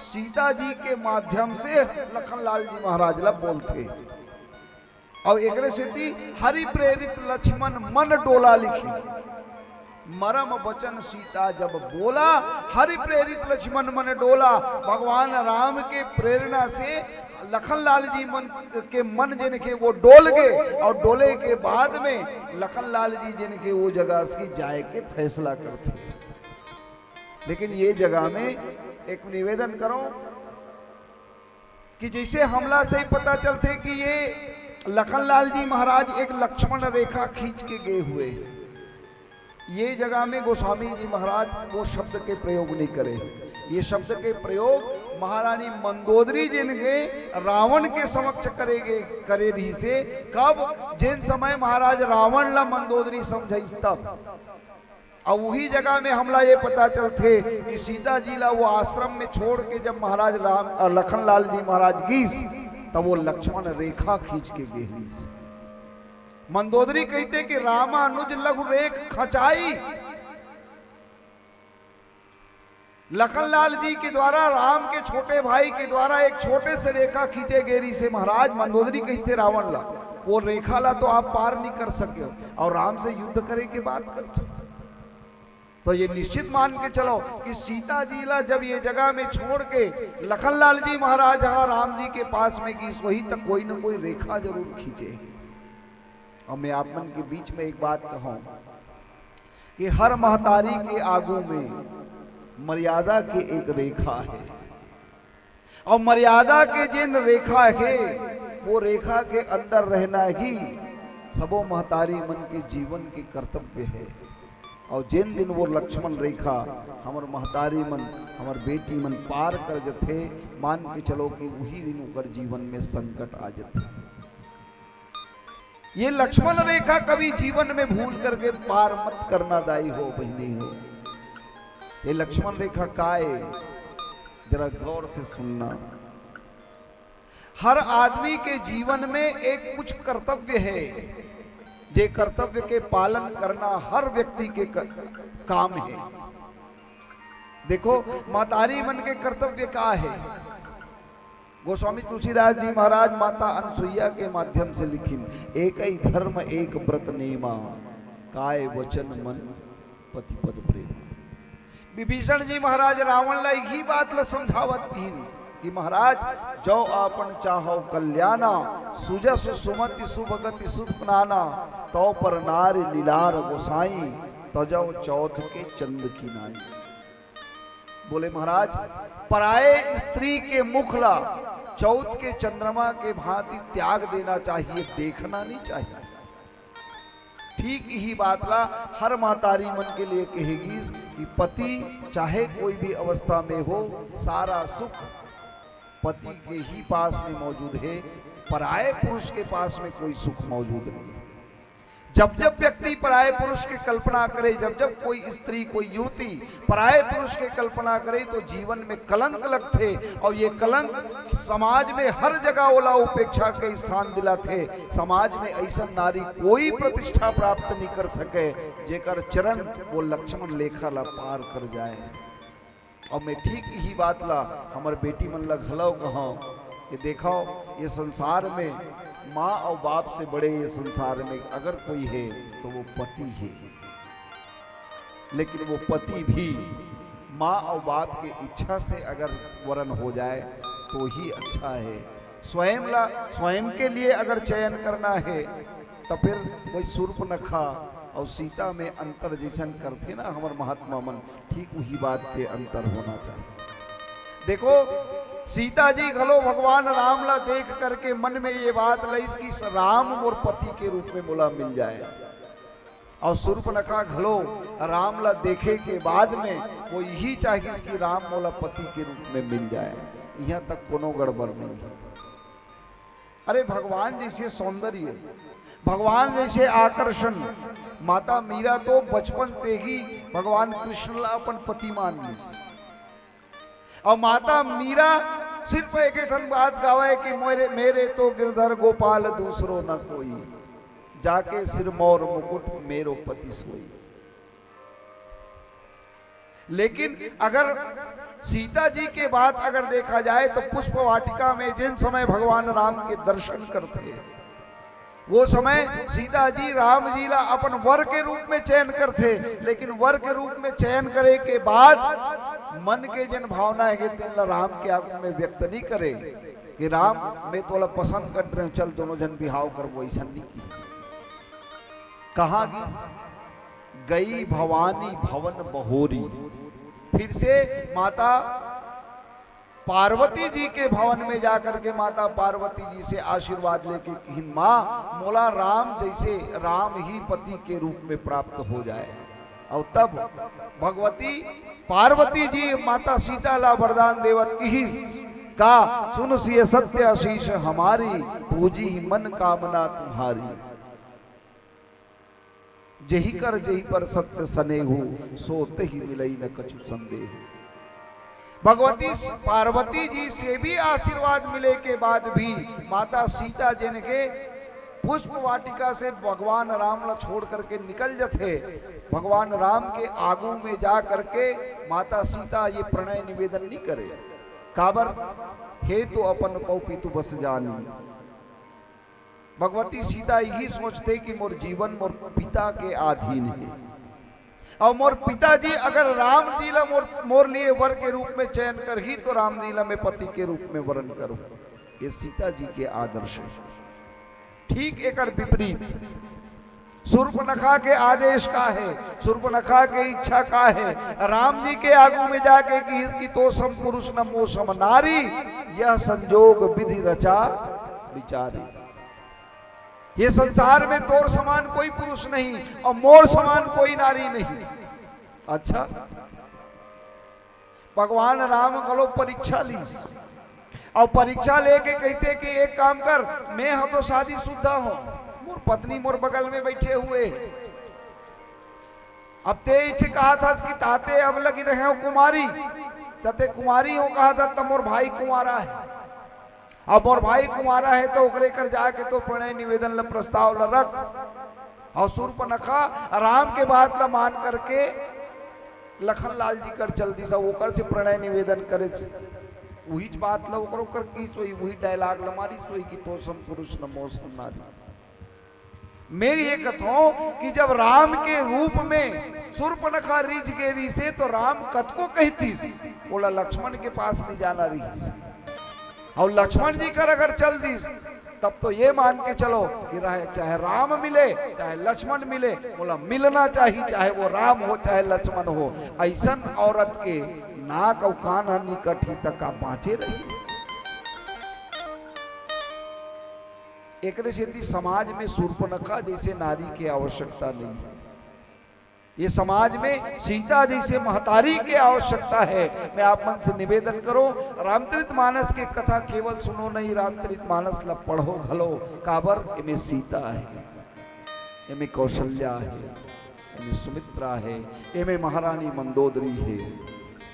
सीता जी के माध्यम से लखन लाल जी महाराज ला बोलथे। और एकरे सेती हरि प्रेरित लक्ष्मण मन डोला लिखिन। मरम वचन सीता जब बोला, हरि प्रेरित लक्ष्मण मन डोला। भगवान राम के प्रेरणा से लखन लाल जी मन के मन जेन के वो डोल गए, और डोले के बाद में लखन लाल जी जेन के वो जगह से जाए के फैसला करथे। लेकिन ये जगह में एक निवेदन करो कि जैसे हमला से ही पता चलथे कि ये लखन लाल जी महाराज एक लक्ष्मण रेखा खींच के गए हुए, ये जगह में गोस्वामी जी महाराज वो शब्द के प्रयोग नहीं करे। ये शब्द के प्रयोग महारानी मंदोदरी जेन के रावण के समक्ष करे गए, करे रहिसे। कब? जेन समय महाराज रावण ला मंदोदरी समझाइस तब। अब वही जगह में हमला ये पता चलथे कि सीता जी ला वो आश्रम में छोड़ के जब महाराज राम, अ, लखन लाल जी महाराज गीस, तब वो लक्ष्मण रेखा खींच के गहिस। मंदोदरी कहते कि "रामानुज लघु रेख खचाई।" लखन लाल जी के द्वारा, राम के छोटे भाई के द्वारा एक छोटे से रेखा खींचे गे रहिसे महाराज। मंदोदरी कहते रावण ला, "वो रेखा ला तो आप पार नहीं कर सके हो, और राम से युद्ध करे के बात करते हो।" तो ये निश्चित मान के चलो कि सीता जी ला जब ये जगह में छोड़ के लखन लाल जी महाराज हा राम जी के पास में गीस, वही तक कोई न कोई रेखा जरूर खींचे। और मैं आप मन के बीच में एक बात कहूं कि हर महतारी के आगू में मर्यादा के एक रेखा है, और मर्यादा के जेन रेखा हे, वो रेखा के अंदर रहना ही सबो महतारी मन के जीवन के कर्तव्य हे। और जेन दिन वो लक्ष्मण रेखा हमर महतारी मन, हमर बेटी मन पार कर जथे, मान के चलो कि उही दिन ओकर जीवन में संकट आ जथे। ये लक्ष्मण रेखा कभी जीवन में भूल करके पार मत करना दाई हो, बहिनी हो। ये लक्ष्मण रेखा का ए? जरा गौर से सुनना। हर आदमी के जीवन में एक कुछ कर्तव्य हे, जे कर्तव्य के पालन करना हर व्यक्ति के क-, काम हे। देखो, महतारी मन के कर्तव्य का हे? गोस्वामी तुलसीदास जी महाराज माता अनसुईया के माध्यम से लिखिन, "एकइ धर्म एक ब्रत नेमा, काय वचन मन पति पद प्रेम।" विभीषण जी महाराज रावण ला यही बात ला समझावत हिन कि महाराज, "जो आपन चाहो कल्याणा, सुजस सुमति सुभगति सुख नाना, तो पर नारि लीलार गोसाई, तजौ चौथ के चंद की नाई।" बोले महाराज, पराए स्त्री के मुख ला चौथ के चंद्रमा के भांति त्याग देना चाहिए, देखना नहीं चाहिए। ठीक यही बात ला हर महतारी मन के लिए कहे गीस कि पति चाहे कोई भी अवस्था में हो, सारा सुख पति के ही पास में मौजूद हे, पराए पुरुष के पास में कोई सुख मौजूद नहीं हे। जब जब व्यक्ति पराए पुरुष के कल्पना करे, जब जब कोई स्त्री, कोई युवती पराए पुरुष के कल्पना करे, तो जीवन में कलंक लगथे, और ये कलंक समाज में हर जगह ओला उपेक्षा के स्थान दिलाथे। समाज में ऐसन नारी कोई प्रतिष्ठा प्राप्त नहीं कर सके, जेकर चरण वो लक्ष्मण रेखा ला पार कर जाए। और मैं ठीक यही बात ला हमर बेटी मन ला घलव कहंव कि देखव, ये संसार में माँ और बाप से बड़े ये संसार में अगर कोई है तो वो पति है, लेकिन वो पति भी माँ और बाप के इच्छा से अगर वरण हो जाए तो ही अच्छा है। स्वयं ला, स्वयं के लिए अगर चयन करना है तो फिर वही सूर्पनखा और सीता में अंतर जैसन करथे ना हमर महात्मा मन, ठीक वही बात के अंतर होना चाहिए। देखो, सीता जी घलो भगवान राम ला देख करके मन में ये बात लइस कि राम मोर पति के रूप में मोला मिल जाए, और सूर्पनखा घलो राम ला देखे के बाद में वो यही चाहिस कि राम मोला पति के रूप में मिल जाए। यहाँ तक कोनो गड़बड़ नहीं है। अरे, भगवान जैसे सौंदर्य, भगवान जैसे आकर्षण, माता मीरा तो बचपन से ही भगवान कृष्ण ला अपन पति मान लिस। और माता मीरा सिर्फ एक ठन बात गावे कि मेरे, मेरे तो गिरधर गोपाल दूसरो न कोई, जाके सिरमौर मुकुट मेरो पति सोई। लेकिन अगर सीता जी के बात अगर देखा जाए तो पुष्प वाटिका में जिन समय भगवान राम के दर्शन करथे, वो समय सीता जी राम जी ला अपन वर के रूप में चयन करथे, लेकिन वर के रूप में चयन करे के बाद मन के जिन भावना है तेन ला राम के आगू में व्यक्त नहीं करे कि राम, मैं तोला पसंद कर रहे हूँ, चल दोनों जन बिहाव करबो, ऐसा नहीं की। कहाँ गिस? गई भवानी भवन बहोरी। फिर से माता पार्वती जी के भवन में जाकर के माता पार्वती जी से आशीर्वाद लेके किहिन, माँ, मोला राम जैसे राम ही पति के रूप में प्राप्त हो जाए। और तब भगवती पार्वती जी माता सीता ला वरदान देवत किहिस, का सुन सिय सत्य आशीष हमारी, पूजी मन कामना तुम्हारी। जेहि कर जेहि पर सत्य सनेहू, सो तेहि मिलई न कछु संदेह। भगवती पार्वती जी से भी आशीर्वाद मिले के बाद भी माता सीता जिनके पुष्प वाटिका से भगवान राम ला छोड़ करके निकल जथे, भगवान राम के आगू में जा करके माता सीता ये प्रणय निवेदन नहीं करे। काबर? हे तो अपन पौ पितु बस जानी। भगवती सीता यही सोचथे कि मोर जीवन मोर पिता के अधीन हे, और मोर पिताजी अगर राम जी ला मोर, मोर लिए वर के रूप में चयन करही तो राम जी ला मैं पति के रूप में वरण करूं। ये सीता जी के आदर्श हे। ठीक एकर विपरीत सूर्पनखा के आदेश का हे, सूर्पनखा के इच्छा का हे? राम जी के आगू में जाके कि, कि तो सम पुरुष न मो सम नारी, यह संजोग विधि रचा विचारी। ये संसार में तोर समान कोई पुरुष नहीं और मोर समान कोई नारी नहीं। अच्छा, भगवान राम घलो परीक्षा लीस, और परीक्षा लेके कहते कि एक काम कर, मैं ह तो शादी शुदा हूं, मोर पत्नी मोर बगल में बैठे हुए हे। अब ते इच्छे कहा था कि ताते अब लगी रहे हो कुमारी, तते कुमारी हो कहा था, तब मोर भाई कुंवारा हे। अब मोर भाई कुंवारा हे तो ओकरे कर जाके तो प्रणय निवेदन ल प्रस्ताव ल रख। और सूर्पनखा राम के बात ल मान करके लखन लाल जी कर चल दिस, ओकर से प्रणय निवेदन करे। उहीच बात ल ओकर, ओकर की सोई, उही डायलॉग ल मारी सोई कि तो सम पुरुष न मो सम नारी। मैं ये कथों कि जब राम के रूप में सूर्पनखा रिझ गे रिहिसे तो राम कतको कहितिस, ओला लक्ष्मण के पास नहीं जाना रिहिस। और लक्ष्मण जी कर अगर चल दिस, तब तो ये मान के चलो कि रहे चाहे राम मिले, चाहे लक्ष्मण मिले, ओला मिलना चाहिए, चाहे वो राम हो, चाहे लक्ष्मण हो। ऐसन औरत के नाक अउ कान ह निकट ही तक का बाँचे रही। एकरे सेती समाज में सूर्पनखा जैसे नारी के आवश्यकता नहीं है। ये समाज में सीता जैसे महतारी के आवश्यकता है। मैं आप मन से निवेदन करो, रामचरित मानस के कथा केवल सुनो नहीं, रामचरित मानस ला पढ़ो घलो। काबर? एमे सीता है, एमे कौशल्या है, एमे सुमित्रा है, एमे महारानी मंदोदरी है।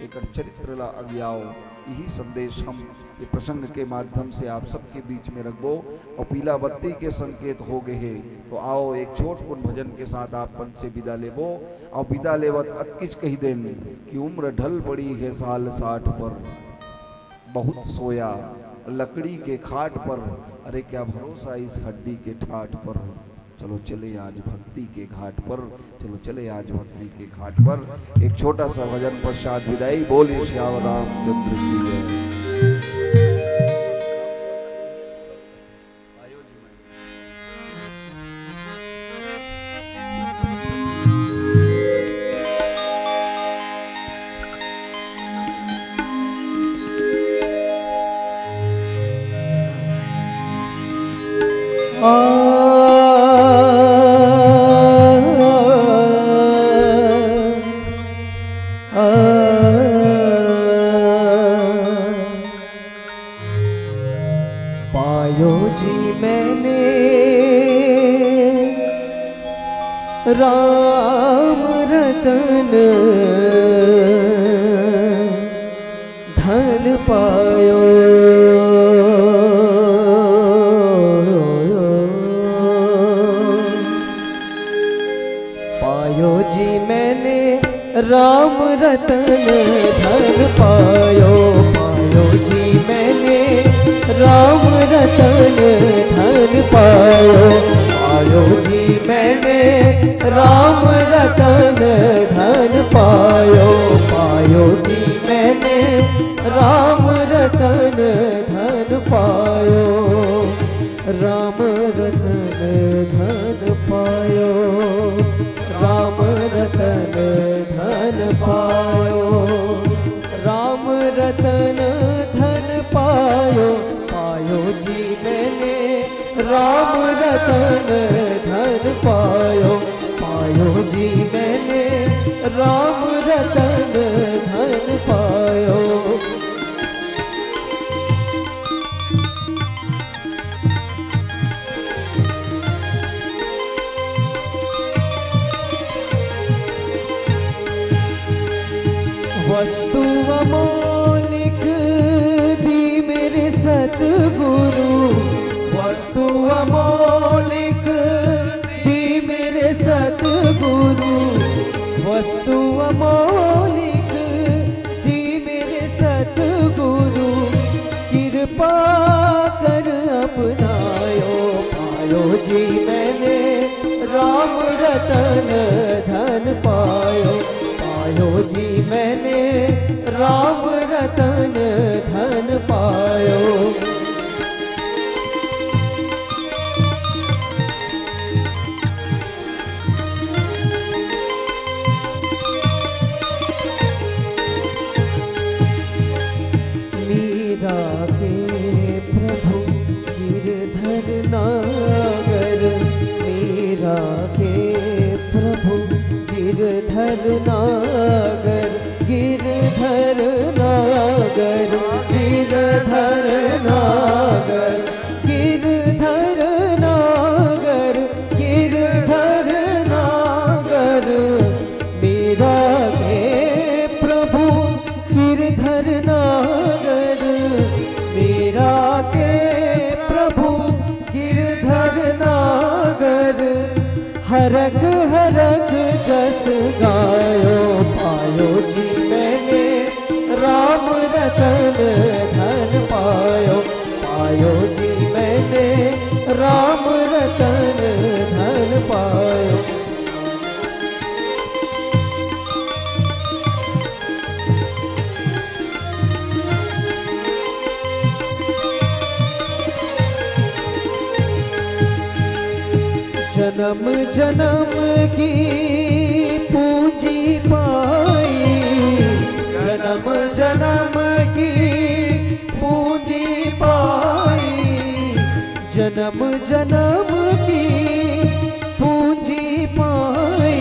एकर चरित्र ला अगियाओ, यही संदेश हम ये प्रसंग के माध्यम से आप सबके बीच में रखबो। और पीला बत्ती के संकेत हो गए हे, तो आओ एक छोट कुन भजन के साथ आप मन से विदा लेबो। और विदा लेवत अतकिच कही देन कि उम्र ढल पड़ी है साल साठ पर, बहुत सोया लकड़ी के खाट पर, अरे क्या भरोसा इस हड्डी के ठाट पर। चलो चले आज भक्ति के घाट पर, चलो चले आज भक्ति के घाट पर। एक छोटा सा भजन पश्चात विदाई। बोलिए सियावर रामचंद्र की जय। पायो जी मैंने राम रतन धन पायो। पायो जी मैंने राम रतन धन पायो। पायो जी मैंने राम रतन धन पायो। पायो जी मैंने राम रतन धन पायो। पायो जी मैंने राम रतन धन पायो। राम रतन धन पायो। राम रतन धन पायो। राम रतन धन पायो। पायो जी मैंने राम रतन धन पायो। पायो जी मैंने राम रतन धन पायो। वस्तु अमौलिक दी मेरे सतगुरु। वस्तु अमौलिक दी मेरे सतगुरु। वस्तु अमौलिक दी मेरे सतगुरु। कृपा कर अपनायो। पायो जी मैंने राम रतन धन पायो। पायो जी मैंने राम रतन धन पायो। मीरा के प्रभु गिरधर नागर। मीरा के प्रभु गिरधर नागर। गिरधर नागर। गिरधर नागर। गिरधर नागर। गिरधर नागर। मीरा के प्रभु गिरधर नागर। मीरा के प्रभु गिरधर नागर। हरख हरख जस गायो। पायो जी मैंने राम रतन धन पायो। पायो जी मैंने राम रतन धन पायो। जन्म जन्म की पूंजी पाई। जन्म जन्म की पूंजी पाई। जन्म जन्म की पूंजी पाई।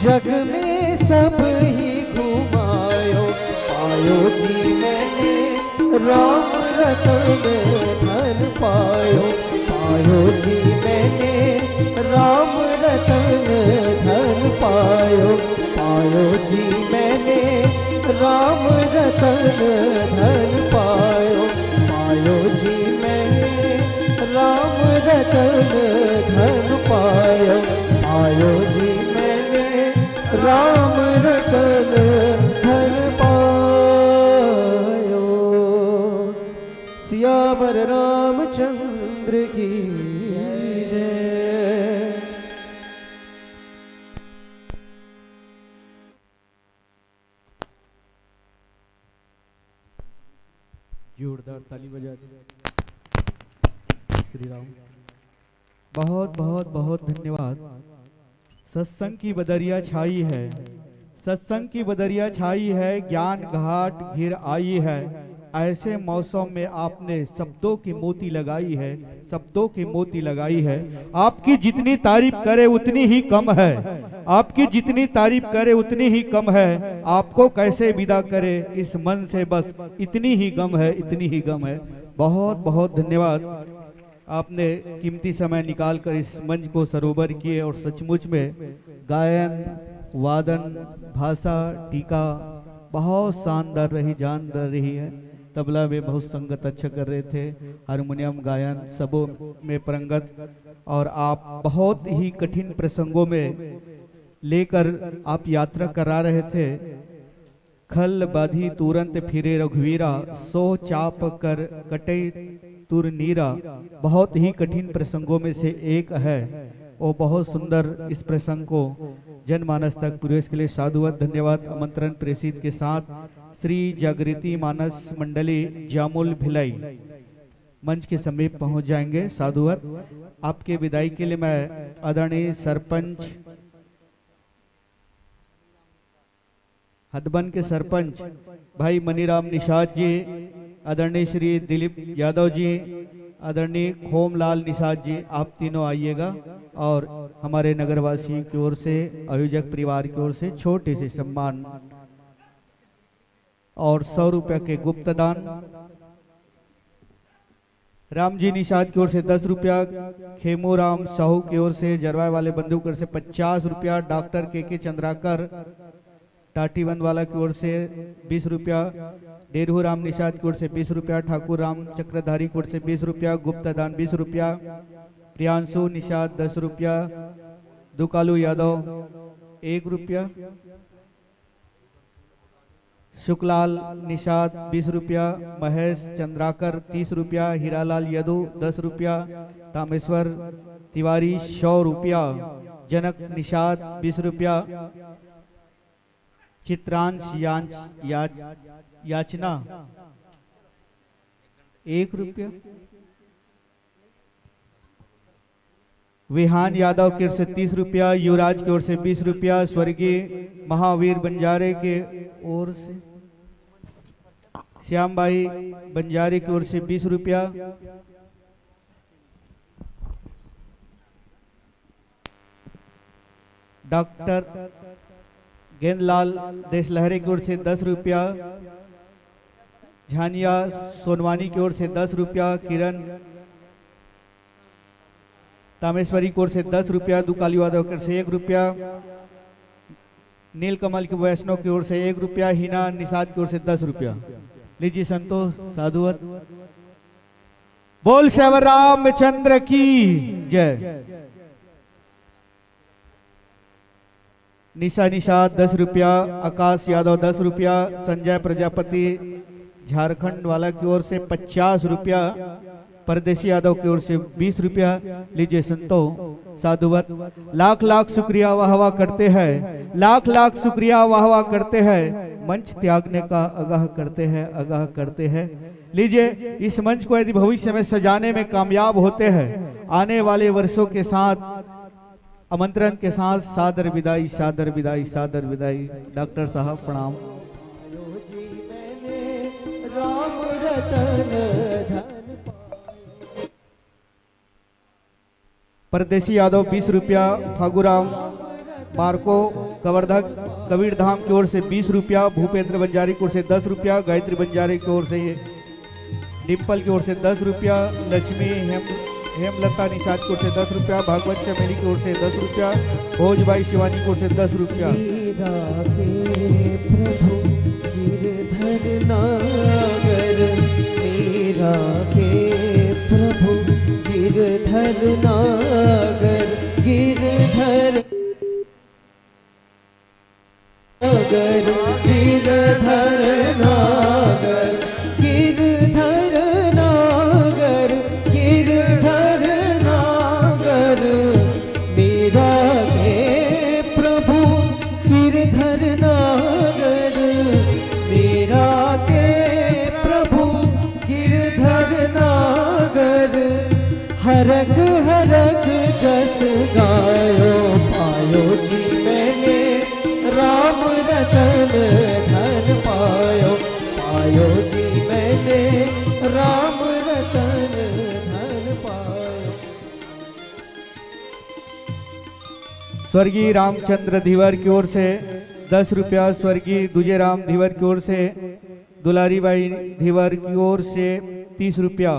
जग में सब ही घुमायो। पायो जी मैंने राम रतन धन पायो। पायो जी मैंने राम रतन धन पायो। पायो जी मैंने राम रतन धन पायो। पायो जी मैंने राम रतन धन पायो। पायो जी मैंने राम रतन धन पायो। रामचंद्र की जय। जोरदार ताली बजा दे। श्री राम। बहुत, बहुत, बहुत धन्यवाद। सत्संग की बदरिया छाई है, सत्संग की बदरिया छाई है, ज्ञान घाट घिर आई है। ऐसे मौसम में आपने शब्दों की मोती लगाई है, शब्दों की मोती लगाई है। आपकी जितनी तारीफ करे उतनी ही कम है, आपकी जितनी तारीफ करे उतनी ही कम है। आपको कैसे विदा करे इस मन से, बस इतनी ही गम है, इतनी ही गम है। बहुत बहुत धन्यवाद। आपने कीमती समय निकालकर इस मंच को सरोवर किए और सचमुच में गायन, वादन, भाषा, टीका बहुत शानदार रही, जानदार रही है। तबला में बहुत संगत अच्छा कर रहे थे, हारमोनियम, गायन, सबों में पारंगत, और आप बहुत ही कठिन प्रसंगों में लेकर आप यात्रा करा रहे थे। खल बाधी तुरंत फिरे रघुवीरा, सो चाप कर कटे तुर नीरा। बहुत ही कठिन प्रसंगों में से एक है। वो बहुत सुंदर इस प्रसंग को जनमानस तक प्रवेश के लिए साधुवाद, धन्यवाद। आमंत्रण प्रेषित के साथ श्री जागृति मानस मंडली जामुल भिलाई मंच के समीप पहुंच जाएंगे। साधुवाद। आपके विदाई के लिए मैं आदरणीय सरपंच हदबन के सरपंच भाई मनीराम निषाद जी, आदरणीय श्री दिलीप यादव जी, आदरणीय खोमलाल निषाद जी, आप तीनों आइएगा और हमारे नगरवासियों की ओर से, आयोजक परिवार की ओर से छोटे से सम्मान और सौ रुपया के गुप्त दान। रामजी निषाद की ओर से दस रुपया, खेमू राम साहू की ओर से, जरवाए वाले बंधु की ओर से पचास रुपया, डॉक्टर के के चंद्राकर टाटीबंद वाला की ओर से बीस रुपया, डेरहू राम निषाद की ओर से बीस रुपया, ठाकुर राम चक्रधारी की ओर से बीस रुपया, गुप्ता दान बीस रुपया, प्रियांशु निषाद दस रुपया, दुकालू यादव एक रुपया, शुक्लाल निषाद बीस रुपया, महेश चंद्राकर तीस रुपया, हीरालाल यदु दस रुपया, तामेश्वर तिवारी सौ रुपया, जनक निषाद बीस रुपया, चित्रांश यांच-, याच-, याचना एक रुपया, विहान यादव की ओर से तीस रुपया, युवराज की ओर से बीस रुपया, स्वर्गीय महावीर बंजारे के ओर से, श्याम भाई बंजारे की ओर से बीस रुपया, डॉक्टर गेंदलाल देशलहरे की ओर से दस रुपया, झानिया सोनवानी की ओर से दस रुपया, किरण तामेश्वरी की ओर से दस रुपया, दुकालू यादव की ओर से एक रुपया, नीलकमल की वैष्णव की ओर से एक रुपया, हिना निषाद की ओर से दस रुपया। लीजिए संतोष, साधुवत। बोल श्यावर रामचंद्र की जय। निशा निषाद दस रुपया, आकाश यादव दस रुपया, संजय प्रजापति झारखंड वाला की ओर से पचास रुपया, परदेसी यादव की ओर से बीस रुपया। लीजिए संतो, साधुवत। लाख लाख शुक्रिया, वाह वाह करते हैं, लाख लाख शुक्रिया, वाह वाह करते हैं, मंच त्यागने का आगाह करते हैं, आगाह करते हैं। लीजिए, इस मंच को यदि भविष्य में सजाने में कामयाब होते हैं, आने वाले वर्षों के साथ आमंत्रण के साथ सादर विदाई, सादर विदाई, सादर विदाई। डॉक्टर साहब प्रणाम। परदेसी यादव बीस रुपया, फागुराम मार्को कवर्धक कबीर धाम की ओर से बीस रुपया, भूपेंद्र बंजारी की ओर से दस रुपया, गायत्री बंजारी की ओर से डिम्पल की ओर से दस रुपया, लक्ष्मी हेम, हेमलता निषाद की ओर से दस रुपया, भागवत चमेली की ओर से दस रुपया, भोजबाई शिवानी की ओर से दस रुपया। मेरा के प्रभु गिरधर नागर, मेरा के प्रभु गिरधर नागर, गिरधर नागर, गिरधर नागर, गिरधर नागर। गायो, पायो जी मैंने राम रतन धन पायो, पायो जी मैंने राम रतन धन पायो। स्वर्गीय रामचंद्र धीवर की ओर से दस रुपया, स्वर्गीय दूजेराम धीवर की ओर से, दुलारी बाई धीवर की ओर से तीस रुपया।